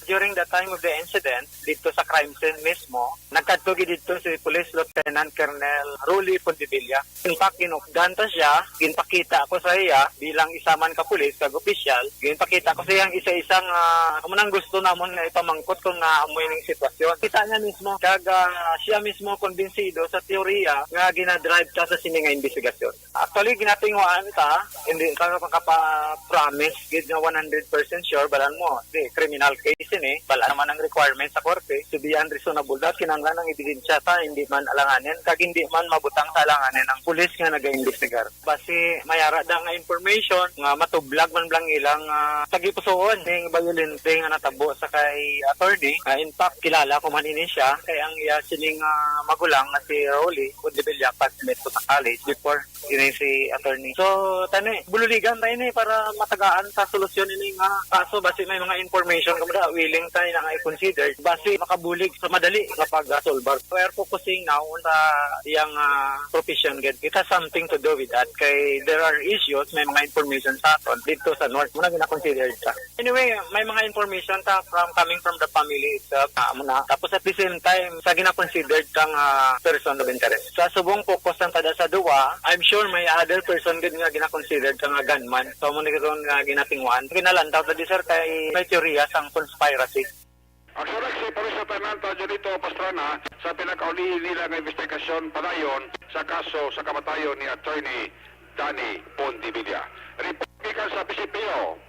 During the time of the incident, dito sa crime scene mismo, nagkadto gid dito si Police Lieutenant Colonel Rolly Pondevilla. In fact, ginupdan ta siya, ginpakita ako sa iya bilang isa man ka pulis kag opisyal, ginpakita ko sa iya ang isa-isa nga amo nang gusto namon nga ipamangkot kung naa mo ining sitwasyon. Kita niya mismo, kag, ah, siya mismo kumbinsido sa teorya nga ginadrive ta sa sini nga imbestigasyon. Actually, ginatinguhaan ta, hindi ta makapa-promise gid nga one hundred percent sure, balan mo, di, criminal case ini, bala naman ang requirement sa korte, to be unreasonable doubt, kinahanglan ang ebidensya ta, hindi man alanganin, kag hindi man mabutang sa alanganin ang pulis nga nagaimbestigar. Basi, may ara da nga information nga matublag man lang ilang, ah, tagipusoon ning bayolente nga natabo sa kay attorney. Ah, in fact, kilala ko man ini siya, kay ang iya sining, ah, magulang nga si Rolly Pondevilla, classmate ko sa college before. Ini si attorney. So, tani, bululigan tayo ni para matagaan sa solusyon ini nga kaso. Basi may mga information kamo da, willing tayo na nga i-consider. Basi makabulig sa madali nga pag-solbar. We are focusing now sa iyang, ah, profession. Gid. It has something to do with that. Kay there are issues, may mga information sa aton dito sa North. Muna gina-consider ta. Anyway, may mga information ta from, coming from the family itself, ah, amo na. Tapos at the same time, sa gina-considered kang, ah, person of interest. Sa subong focus ang tada sa duwa, I'm sure may other person gid nga gina-considered ka nga gunman. So, amo ni karon nga ginatinguhan. Ginalantaw ta di, sir, kay may teorya sang conspiracy. Ang sulat si Police Lieutenant Johnito Pastrana sa pinakauli nila nga investigasyon padayon sa kaso sa kamatayon ni Attorney Danny Pondevilla. Report gikan sa P C P O.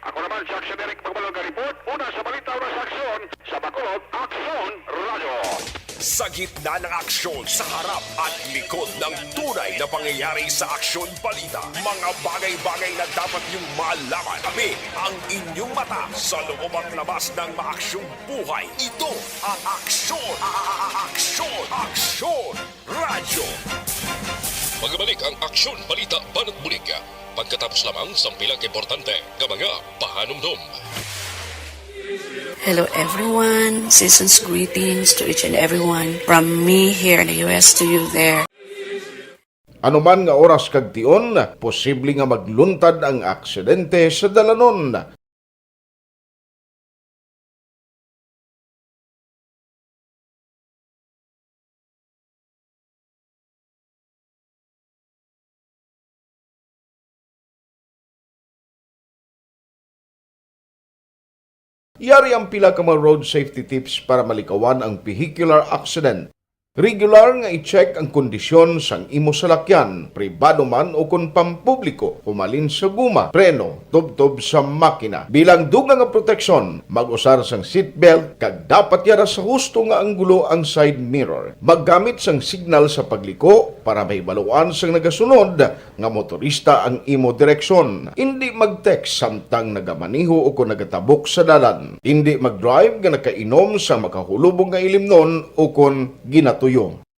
Ako naman si Action Eric Magbalon nga report, una sa balita, una sa aksyon, sa Bacolod, Aksyon Radyo. Sa gitna ng aksyon, sa harap at likod ng tunay na pangyayari sa Aksyon Balita, mga bagay-bagay na dapat niyong malaman. Kami ang inyong mata sa loob at labas ng maaksyong buhay. Ito ang Aksyon, a-, a-, a-, Aksyon, Aksyon Radyo. Magabalik ang Aksyon Balita Banat Bulig pagkatapos lamang sang pila ka importante nga mga pahanumdom. Hello everyone, season's greetings to each and everyone from me here in the U S to you there. Anuman nga oras kag tion, posible nga magluntad ang aksidente sa dalanon. Yari ang pila ka mga road safety tips para malikawan ang vehicular accident. Regular nga i-check ang kondisyon sang imo salakyan, pribado man o kon pampubliko, humalin sa guma, preno, tubtob sa makina. Bilang dugang nga proteksyon, mag-usar sang seatbelt kag dapat yara sa husto nga anggulo ang side mirror. Maggamit sang signal sa pagliko para mahibaluan sang nagasunod nga motorista ang imo direksyon. Indi mag-text samtang nagamaneho o kon nagatabok sa dalan. Indi mag-drive nga nakainom sa makahulubong nga ilimnon o kon ginatuyo.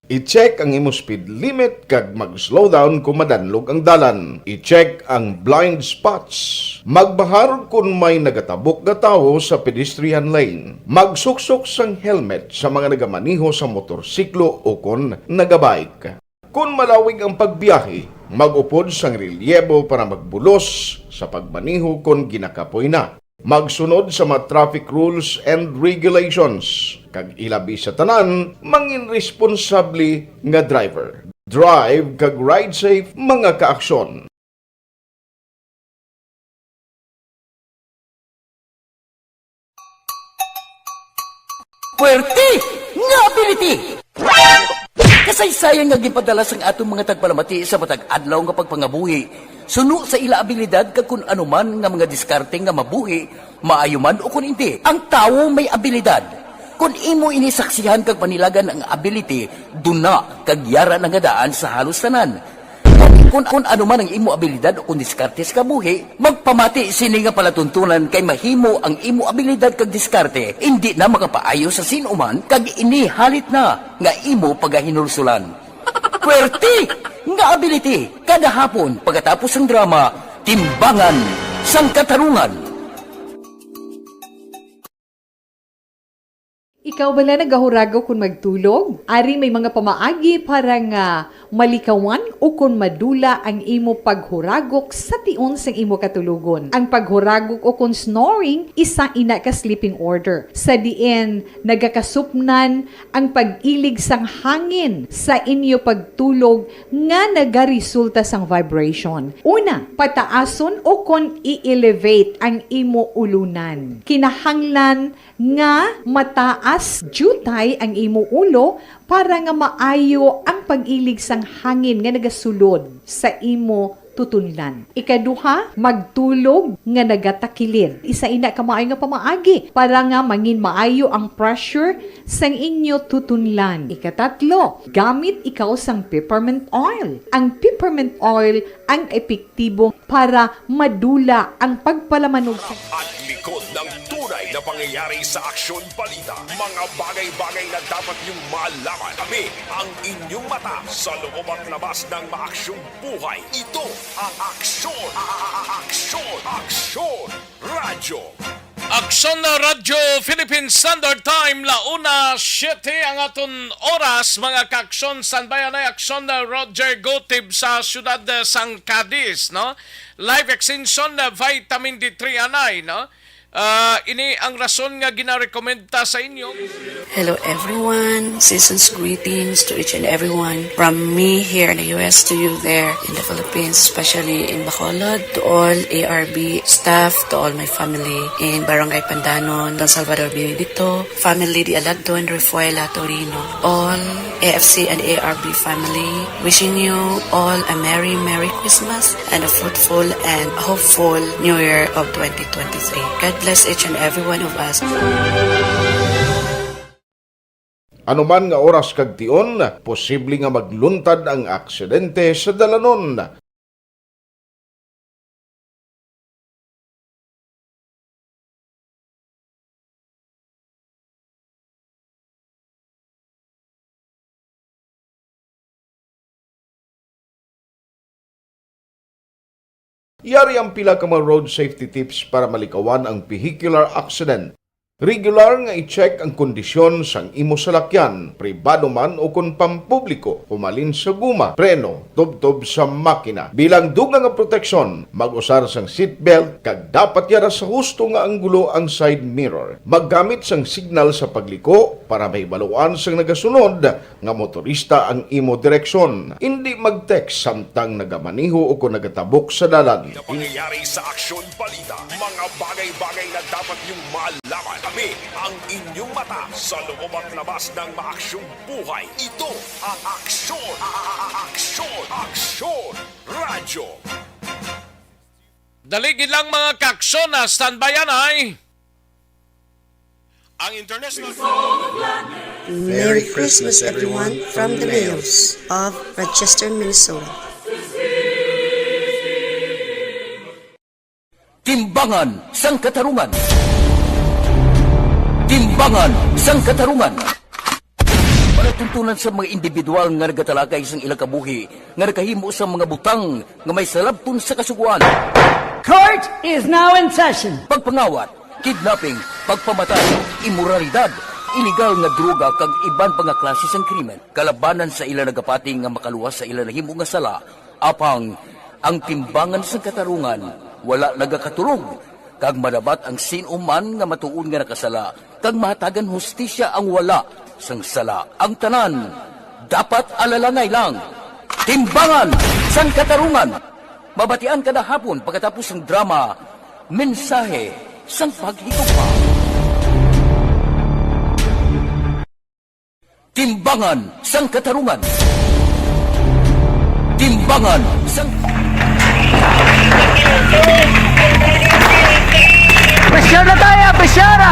I-check ang imo speed limit kag mag-slow down kon madanlog ang dalan. I-check ang blind spots. Magbahar kon may nagatabok nga tawo sa pedestrian lane. Magsuksok sang helmet sa mga nagamaneho sa motorsiklo o kon nagabike. Kon malawig ang pagbiyahe, mag-upod sang relyebo para magbulos sa pagmaneho kon ginakapoy na. Magsunod sa mga traffic rules and regulations, kag ilabi sa tanan, mangin responsable nga driver. Drive kag ride safe, mga kaaksyon. Puwerte nga ability! Kasaysayan nga ginpadala sang aton mga tagpalamati sa matag adlaw nga pagpangabuhi, suno sa ila abilidad kag kun ano man nga mga diskarte nga mabuhi, maayo man o kun indi. Ang tawo may abilidad. Kun imo ini saksihan kag panilagan ang ability, duna kag yara na nga daan sa halos tanan. Kun, kun ano man ang imo abilidad o kun diskarte sa kabuhi, magpamati sini nga palatuntunan kay mahimo ang imo abilidad kag diskarte indi na makapaayo sa sin-o man kag ini halit na nga imo pagahinulsulan. Puwerte nga ability kada hapon pagkatapos sang drama, Timbangan sang Katarungan. Ikaw bala nagahuragok kon magtulog? Ari may mga pamaagi para nga malikawan o kon madula ang imo paghuragok sa tion sang imo katulogon. Ang paghuragok o kon snoring, isa ina ka sleeping order, sa diin nagakasupnan ang pag-ilig sang hangin sa inyo pagtulog nga nagaresulta sang vibration. Una, pataason o kon i-elevate ang imo ulunan. Kinahanglan nga mataas diutay ang imo ulo para nga maayo ang pag-ilig sang hangin nga nagasulod sa imo tutunlan. Ikaduha, magtulog nga nagatakilid. Isa ina ka maayo nga pamaagi para nga mangin maayo ang pressure sang inyo tutunlan. Ikatatlo, gamit ikaw sang peppermint oil. Ang peppermint oil ang epektibo para madula ang pagpalamanog sa At likod ng tunay na pangyayari sa Aksyon Balita, mga bagay-bagay na dapat niyong malaman. Kami ang inyong mata sa loob at labas ng maaksyong buhay. Ito ang Aksyon, Aksyon, Aksyon Radyo. Aksyon na Radyo Philippine Standard Time, la una siete ang aton oras, mga ka-aksyon. Standby anay Aksyon na Roger Gotib sa siyudad, eh, sang Cadiz, no? Life Extension na Vitamin D three anay, no? Ah, ini ang rason nga ginarekomenda sa inyo. Hello everyone. Season's greetings to each and everyone. From me here in the U S to you there in the Philippines, especially in Bacolod, to all A R B staff, to all my family in Barangay Pandanon, Don Salvador Benedicto, family di Aladon, Refuela, Torino, all A F C and A R B family, wishing you all a merry, merry Christmas and a fruitful and hopeful New Year of twenty twenty-three. God bless each and every one of us. Anuman nga oras kag tion, posible nga magluntad ang aksidente sa dalanon. Yari ang pila ka mga road safety tips para malikawan ang vehicular accident. Regular nga i-check ang kondisyon sang imo salakyan, pribado man o kon pampubliko, humalin sa guma, preno, tubtob sa makina. Bilang dugang nga proteksyon, mag-usar sang seatbelt kag dapat yara sa husto nga anggulo ang side mirror. Maggamit sang signal sa pagliko para mahibaluan sang nagasunod nga motorista ang imo direksyon. Indi mag-text samtang nagamaneho o kon nagatabok sa dalan. Na pangyayari sa Aksyon Balita, mga bagay-bagay na dapat niyong malaman. Kami ang inyong mata sa loob at labas ng maaksyong buhay. Ito ang Aksyon, Aksyon, Aksyon Radyo. Dali gid lang, mga ka-aksyon, ah, standby anay. Ang international Merry Christmas, everyone, from the Mayos of Rochester, Minnesota. Timbangan sang Katarungan. Timbangan sang Katarungan. Palatuntunan sa mga individual nga nagatalakay sang ilang kabuhi nga nakahimo sang mga butang nga may salabton sa Kasugoan. Court is now in session. Pagpangawat, kidnapping, pagpamatay, imoralidad, iligal nga droga kag iban pa nga klase sang krimen kalabanan sa ila nagapati nga makaluwas sa ila nahimo nga sala. Apang ang timbangan sang katarungan wala nagakatulog, kag madabat ang sin-o man nga matuod nga nakasala, kag mahatagan hustisya ang wala sang sala. Ang tanan dapat alalangay lang. Timbangan sang Katarungan. Mabatian kada hapon pagkatapos sang drama, Mensahe sang Paghigugma. Timbangan sang Katarungan. Timbangan sang Pressure na tayo, pressure na!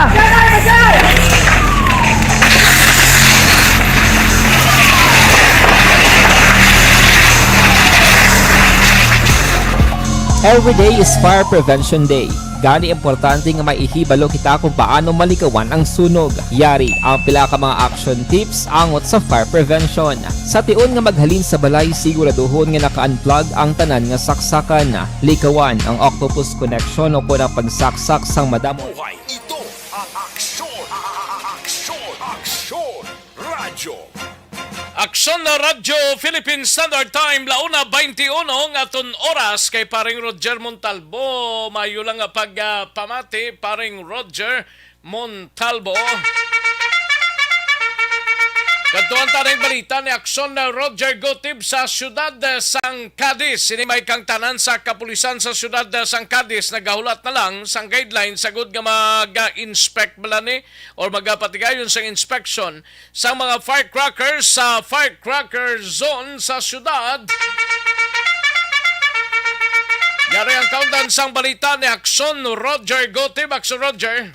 Every day is Fire Prevention Day. Gani, importante nga may ihibalo kita kung paano malikawan ang sunog. Yari ang pila ka mga action tips angot sa fire prevention. Sa tion nga maghalin sa balay, siguraduhon nga naka-unplug ang tanan nga saksakan. Likawan ang octopus connection o kon ang pagsaksak sang madamo. Buhay, ito ang aksyon, a-, a-, a-, aksyon, Aksyon na Radyo Philippine Standard Time, la una veintiuno nga aton oras kay Paring Roger Montalbo. Mayo lang nga pagpamati, Paring Roger Montalbo. Kadtuan ta ning balita ni Aksyon na Roger Gotib sa siyudad sang Cadiz. Ini may kangtanan sa kapulisan sa siyudad sang Cadiz nagahulat na lang sang guidelines sagod nga mag-inspect bala ni or magapatigayon sang inspection sa mga firecrackers sa firecracker zone sa siyudad. Yari ang kaundan sang balita ni Aksyon Roger Gotib. Aksyon Roger.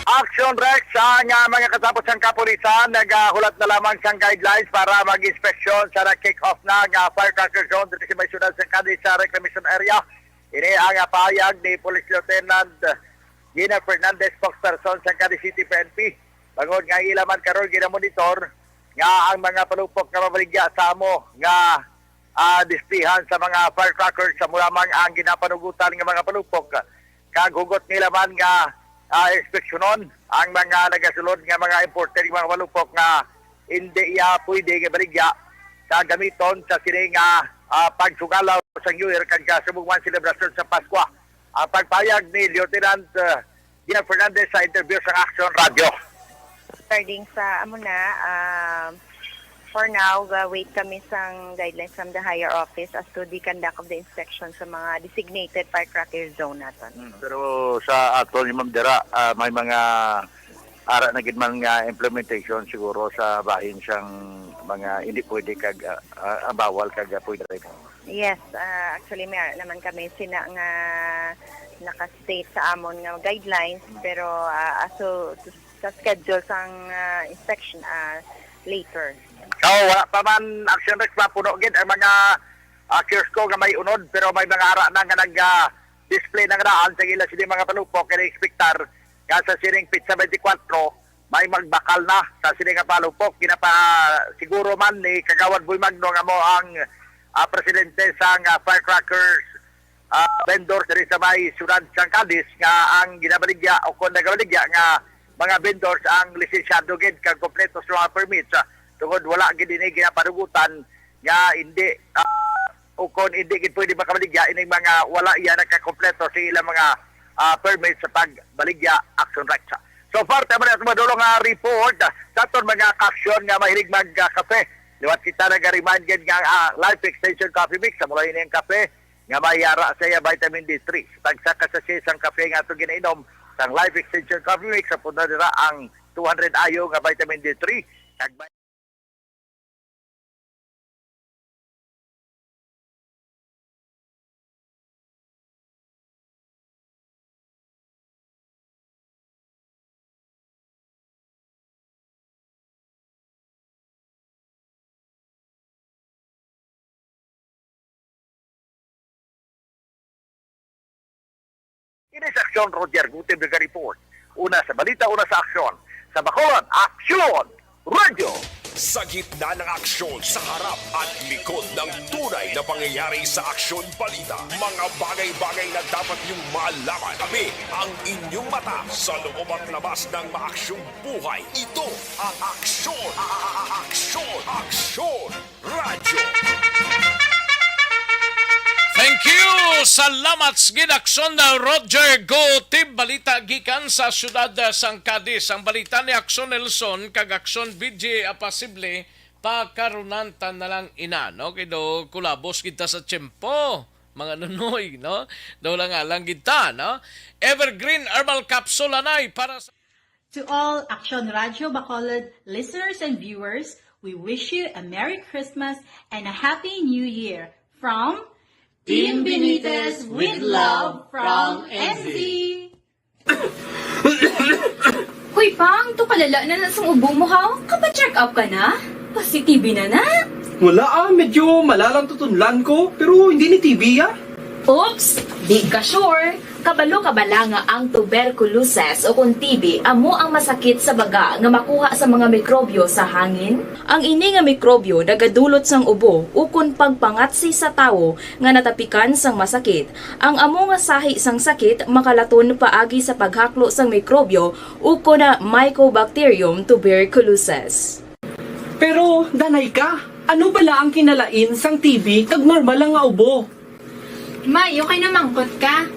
Action Rex, ang ah, mga kasapot sang kapulisan nagahulat na lamang sang guidelines para mag-inspeksyon sa nag-kick off na nga firecracker zone dito sa may syudad sa Cadiz sa reclamation area. Ini ang ah, pahayag ni Police Lieutenant Gina Fernandez, spokesperson sa Cadiz City P N P. Bangod nga ila man karon ginamonitor nga ang mga palupok nga mabaligya sa amo nga ah, dispihan sa mga firecrackers sa mo lamang ang ginapanugutan nga mga palupok. Kag hugot nila man nga ah, inspeksyonon ang mga nagasulod nga mga imported nga mga palupok nga hindi iya pwede nga baligya sa gamiton sa sini nga ah, pagsugalaw sa New Year kag sa subong man selebrasyon sa Paskwa. Ang pagpayag ni Lieutenant ah, Gina Fernandez sa interview sa Action Radio. Regarding sa amo na, um, for now, ga-wait kami sang guidelines from the higher office as to the conduct of the inspection sa mga designated firecracker zone naton. Mm, pero sa aton, Ma'am Dira, ah, may mga ara na gid man nga implementation siguro sa bahin sang mga hindi pwede kag ah, ah, bawal kag ah, pwede. Yes, ah, actually, may ara naman kami sina nga naka-state sa amon nga guidelines, pero ah, aso sa schedule sang ah, inspection ah, later. So, wala pa man, Action Rex, mapuno gid ang mga ah, kiosko nga may unod, pero may mga ara na nga nag ah, display na nga daan sa ila sini mga palupok kay expectar nga sa sining pitsa twenty-four may magbakal na sa sini nga palupok. Ginapa siguro man ni Kagawad Boy Magno nga mo ang ah, presidente sang ah, firecrackers ah, vendors diri sa may siyudad sang Cadiz nga ang ginabaligya o kon nagabaligya nga mga vendors ang lisensyado gid kag kompleto sa mga permits ah, tungod wala gid ini ginapanugutan nga hindi ah, o kon hindi gid pwede makabaligya ining mga wala iya nakakompleto sa ilang mga ah, permits sa pagbaligya. Action Rex. So far, tama na itong madulong nga report ah, sa aton mga kaaksyon nga mahilig mag-kape. Liwat kita nag-remind gid nga ah, Life Extension Coffee Mix, sa mula ini ang kape nga may ara sa iya vitamin D three. Sa tagsa ka sachet sang kape nga ato ginainom sang Life Extension Coffee Mix, sa punda dira ang two hundred I U nga vitamin D three. Kag may Ini sa Aksyon, Roger Gutib nag-report. Una sa balita, una sa aksyon. Sa Bacolod, Aksyon Radio. Sa gitna ng aksyon, sa harap at likod ng tunay na pangyayari sa Aksyon Balita, mga bagay-bagay na dapat niyong malaman. Kami ang inyong mata sa loob at labas ng maaksyong buhay. Ito ang Aksyon, a- a- a- Aksyon, Aksyon Radyo. Thank you. Salamat sa gid, Aksyon na Roger Gotib. Balita gikan sa siyudad sang Cadiz. Ang balita ni Aksyon Nelson kag Aksyon B J Apasible, pakarunan ta na lang ina, no? Kay do kulabos kita sa tiyempo, mga nunoy, no? Do lang nga lang kita, no? Evergreen Herbal Capsule anay para sa To all Action Radio Bacolod listeners and viewers, we wish you a Merry Christmas and a Happy New Year from Team Benitez with love from N Z. Hoy, Pang, to kalala na na sang ubo mo, ha? Kapa-check up ka na? Pasi-T B na na? Wala, ah, medyo malalang tutunlan ko, pero hindi ni T B, ah. Oops! Di ka sure? Kabalo ka bala nga ang tuberculosis o kon T B amo ang masakit sa baga nga makuha sa mga mikrobyo sa hangin? Ang ini nga mikrobyo nagadulot sang ubo ukon pagpangatsi sa tawo nga natapikan sang masakit. Ang amo nga sahi sang sakit makalaton paagi sa paghaklo sang mikrobyo ukon Mycobacterium tuberculosis. Pero, danay ka, ano bala ang kinalain sang T B kag normal lang nga ubo? May, okay na mangkot ka.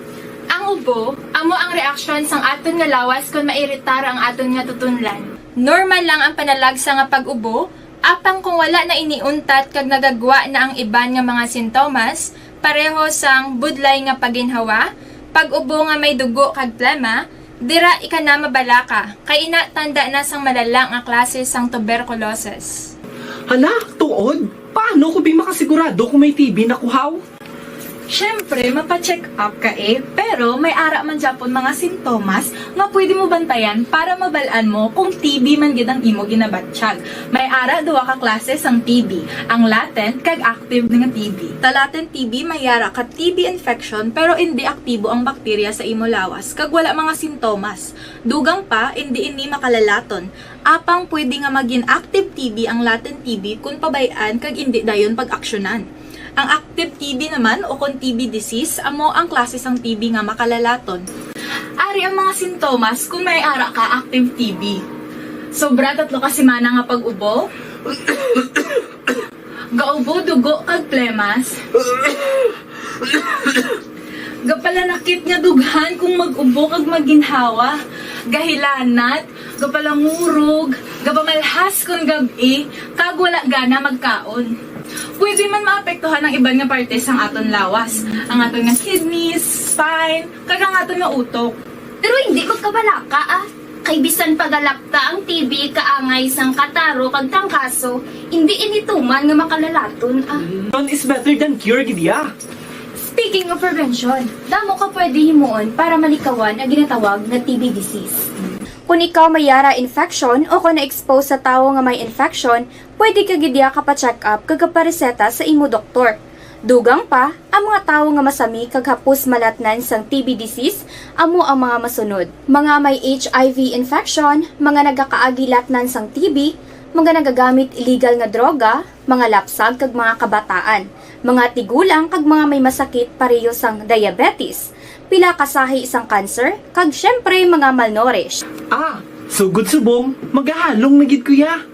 Ang ubo, amo ang reaksyon sang aton nga lawas kon mairitar ang aton nga tutunlan. Normal lang ang panalagsa nga pag-ubo, apang kung wala na ini untat kag nagagwa na ang iban nga mga sintomas, pareho sang budlay nga paginhawa, pag-ubo nga may dugo kag plema, dira ika na mabalaka, kay ina tanda na sang malala nga klase sang tuberculosis. Hala, tuod? Paano ko bi makasigurado kung may T B na ko haw? Siyempre, mapa-check up ka eh, pero may ara man gyapon mga sintomas nga pwede mo bantayan para mabal-an mo kung T B man gid ang imo ginabatyag. May ara duha ka klase sang T B, ang latent kag active nga T B. Sa latent T B, may ara ka T B infection pero indi aktibo ang bakterya sa imo lawas kag wala mga sintomas. Dugang pa, indi ini makalalaton. Apang pwede nga magin active T B ang latent T B kon pabay-an kag indi dayon pag-aksyonan. Ang active T B naman, o kon T B disease, amo ang klase sang T B nga makalalaton. Ari ang mga sintomas kon may ara ka active T B. Sobra tatlo ka semana nga pag-ubo. Gaubo dugo kag plemas. Gapalanakit nga dughan kung mag-ubo kag maginhawa. Gahilanat, gapalangurog, gapamalhas kon gab-i, kag wala gana magkaon. Pwede man maapektuhan ang iban nga parte sang aton lawas, ang aton nga kidneys, spine, kag ang aton nga utok. Pero hindi magkabalaka, ah. Kay bisan pagalakta ang T B kaangay sang kataro kag trangkaso, hindi ini tuman nga makalalaton, ah. Prevention is better than cure gid ya. Speaking of prevention, damo ka pwede himuon para malikawan ang ginatawag nga T B disease. Kung ikaw may yara infection o kung na-expose sa tawo nga may infection, pwede ka gid ya kapa-check up kag kapareseta sa imo doktor. Dugang pa, ang mga tawo nga masami kag hapos malatnan sang T B disease amo ang mga masunod: mga may H I V infection, mga nagakaagi latnan sang T B, mga nagagamit illegal nga droga, mga lapsag kag mga kabataan, mga tigulang kag mga may masakit pareho sang diabetes, pila ka sahi sang cancer, kag siyempre mga malnourished. Ah, sugod subong, magahalong na gid ko ya.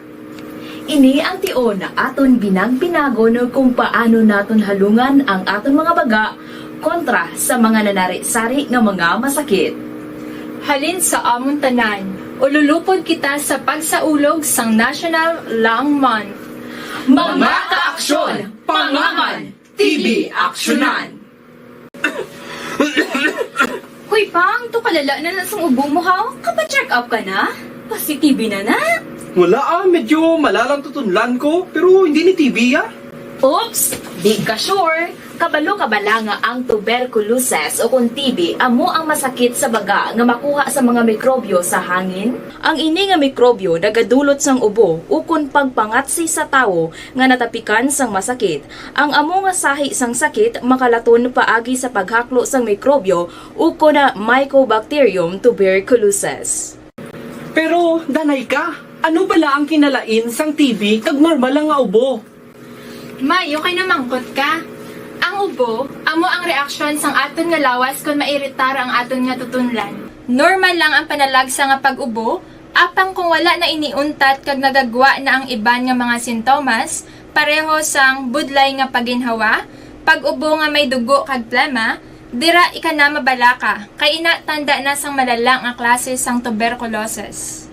Ini ang tion nga aton binag-binagon kung paano naton halungan ang aton mga baga kontra sa mga nanari-sari nga mga masakit. Halin sa amon tanan, ululupod kita sa pagsaulog sang National Lung Month. Mga kaaksyon, pangaman, T B aksyonan. Hoy, Pang, to kalala na na sang ubo mo, haw? Kapa-check up ka na? Positive na na? Wala, ah, medyo malalang tutunlan ko, pero hindi ni T B, ah. Oops, di ka sure. Kabalo ka bala nga ang tuberculosis o kon T B amo ang masakit sa baga nga makuha sa mga mikrobyo sa hangin? Ang ini nga mikrobyo nagadulot sang ubo ukon pagpangatsi sa tawo nga natapikan sang masakit. Ang amo nga sahi sang sakit makalaton paagi sa paghaklo sang mikrobyo ukon na Mycobacterium tuberculosis. Pero, danay ka, ano bala ang kinalain sang T B kag normal lang nga ubo? May, okay na mangkot ka. Ang ubo, amo ang reaksyon sang aton nga lawas kon mairitar ang aton nga tutunlan. Normal lang ang panalagsa nga pag-ubo, apang kung wala na ini untat kag nagagwa na ang iban nga mga sintomas, pareho sang budlay nga paginhawa, pag-ubo nga may dugo kag plema, dira ika na mabalaka, kay ina tanda na sang malala nga klase sang tuberculosis.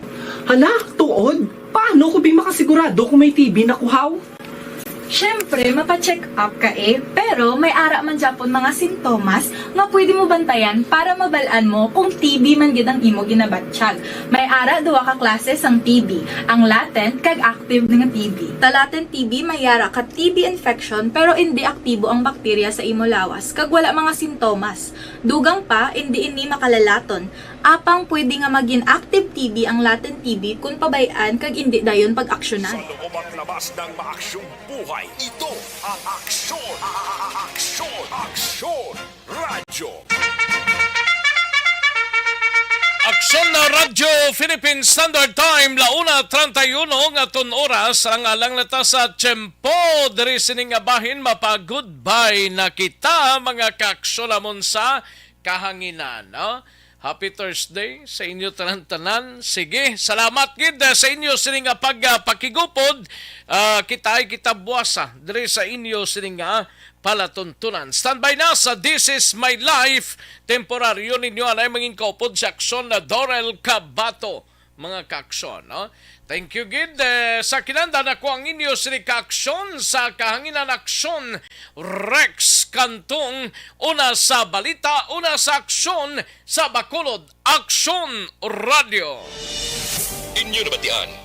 Hala, tuod? Paano ko bi makasigurado kung may T B na ko haw? Siyempre, mapa-check up ka eh, pero may ara man gyapon mga sintomas nga pwede mo bantayan para mabal-an mo kung T B man gid ang imo ginabatyag. May ara duha ka klase sang T B, ang latent kag active nga T B. Sa latent T B, may ara ka T B infection pero indi aktibo ang bakterya sa imo lawas kag wala mga sintomas. Dugang pa, indi ini makalalaton. Apang pwede nga magin active T B ang latent T B kon pabay-an kag indi dayon pag-aksyonan. Sa loob at labas ng maaksyong buhay, ito ang Aksyon, Aksyon, Aksyon Radyo. Aksyon na Radyo Philippine Standard Time, la una treinta y uno nga aton oras, ang alang na ta sa tiyempo diri sining nga bahin, mapa-goodbye na kita, mga kaaksyon namon sa kahanginan, no? Happy Thursday sa inyo tanan-tanan. Sige, salamat gid, ah, sa inyo sini nga pag, ah, pakigupod. Ah, kita ay kita buwasa diri sa inyo sini nga palatuntunan. Standby na sa This Is My Life. Temporaryo ninyo anay mangin kaupod sa aksyon na Dorel Cabato, mga kaaksyon, no? Thank you gid, eh, sa kinanda na ko ang inyo sini kaaksyon sa kahanginan aksyon, Rex Cantong, una sa balita, una sa aksyon sa Bacolod Aksyon Radio. Inyo nabatian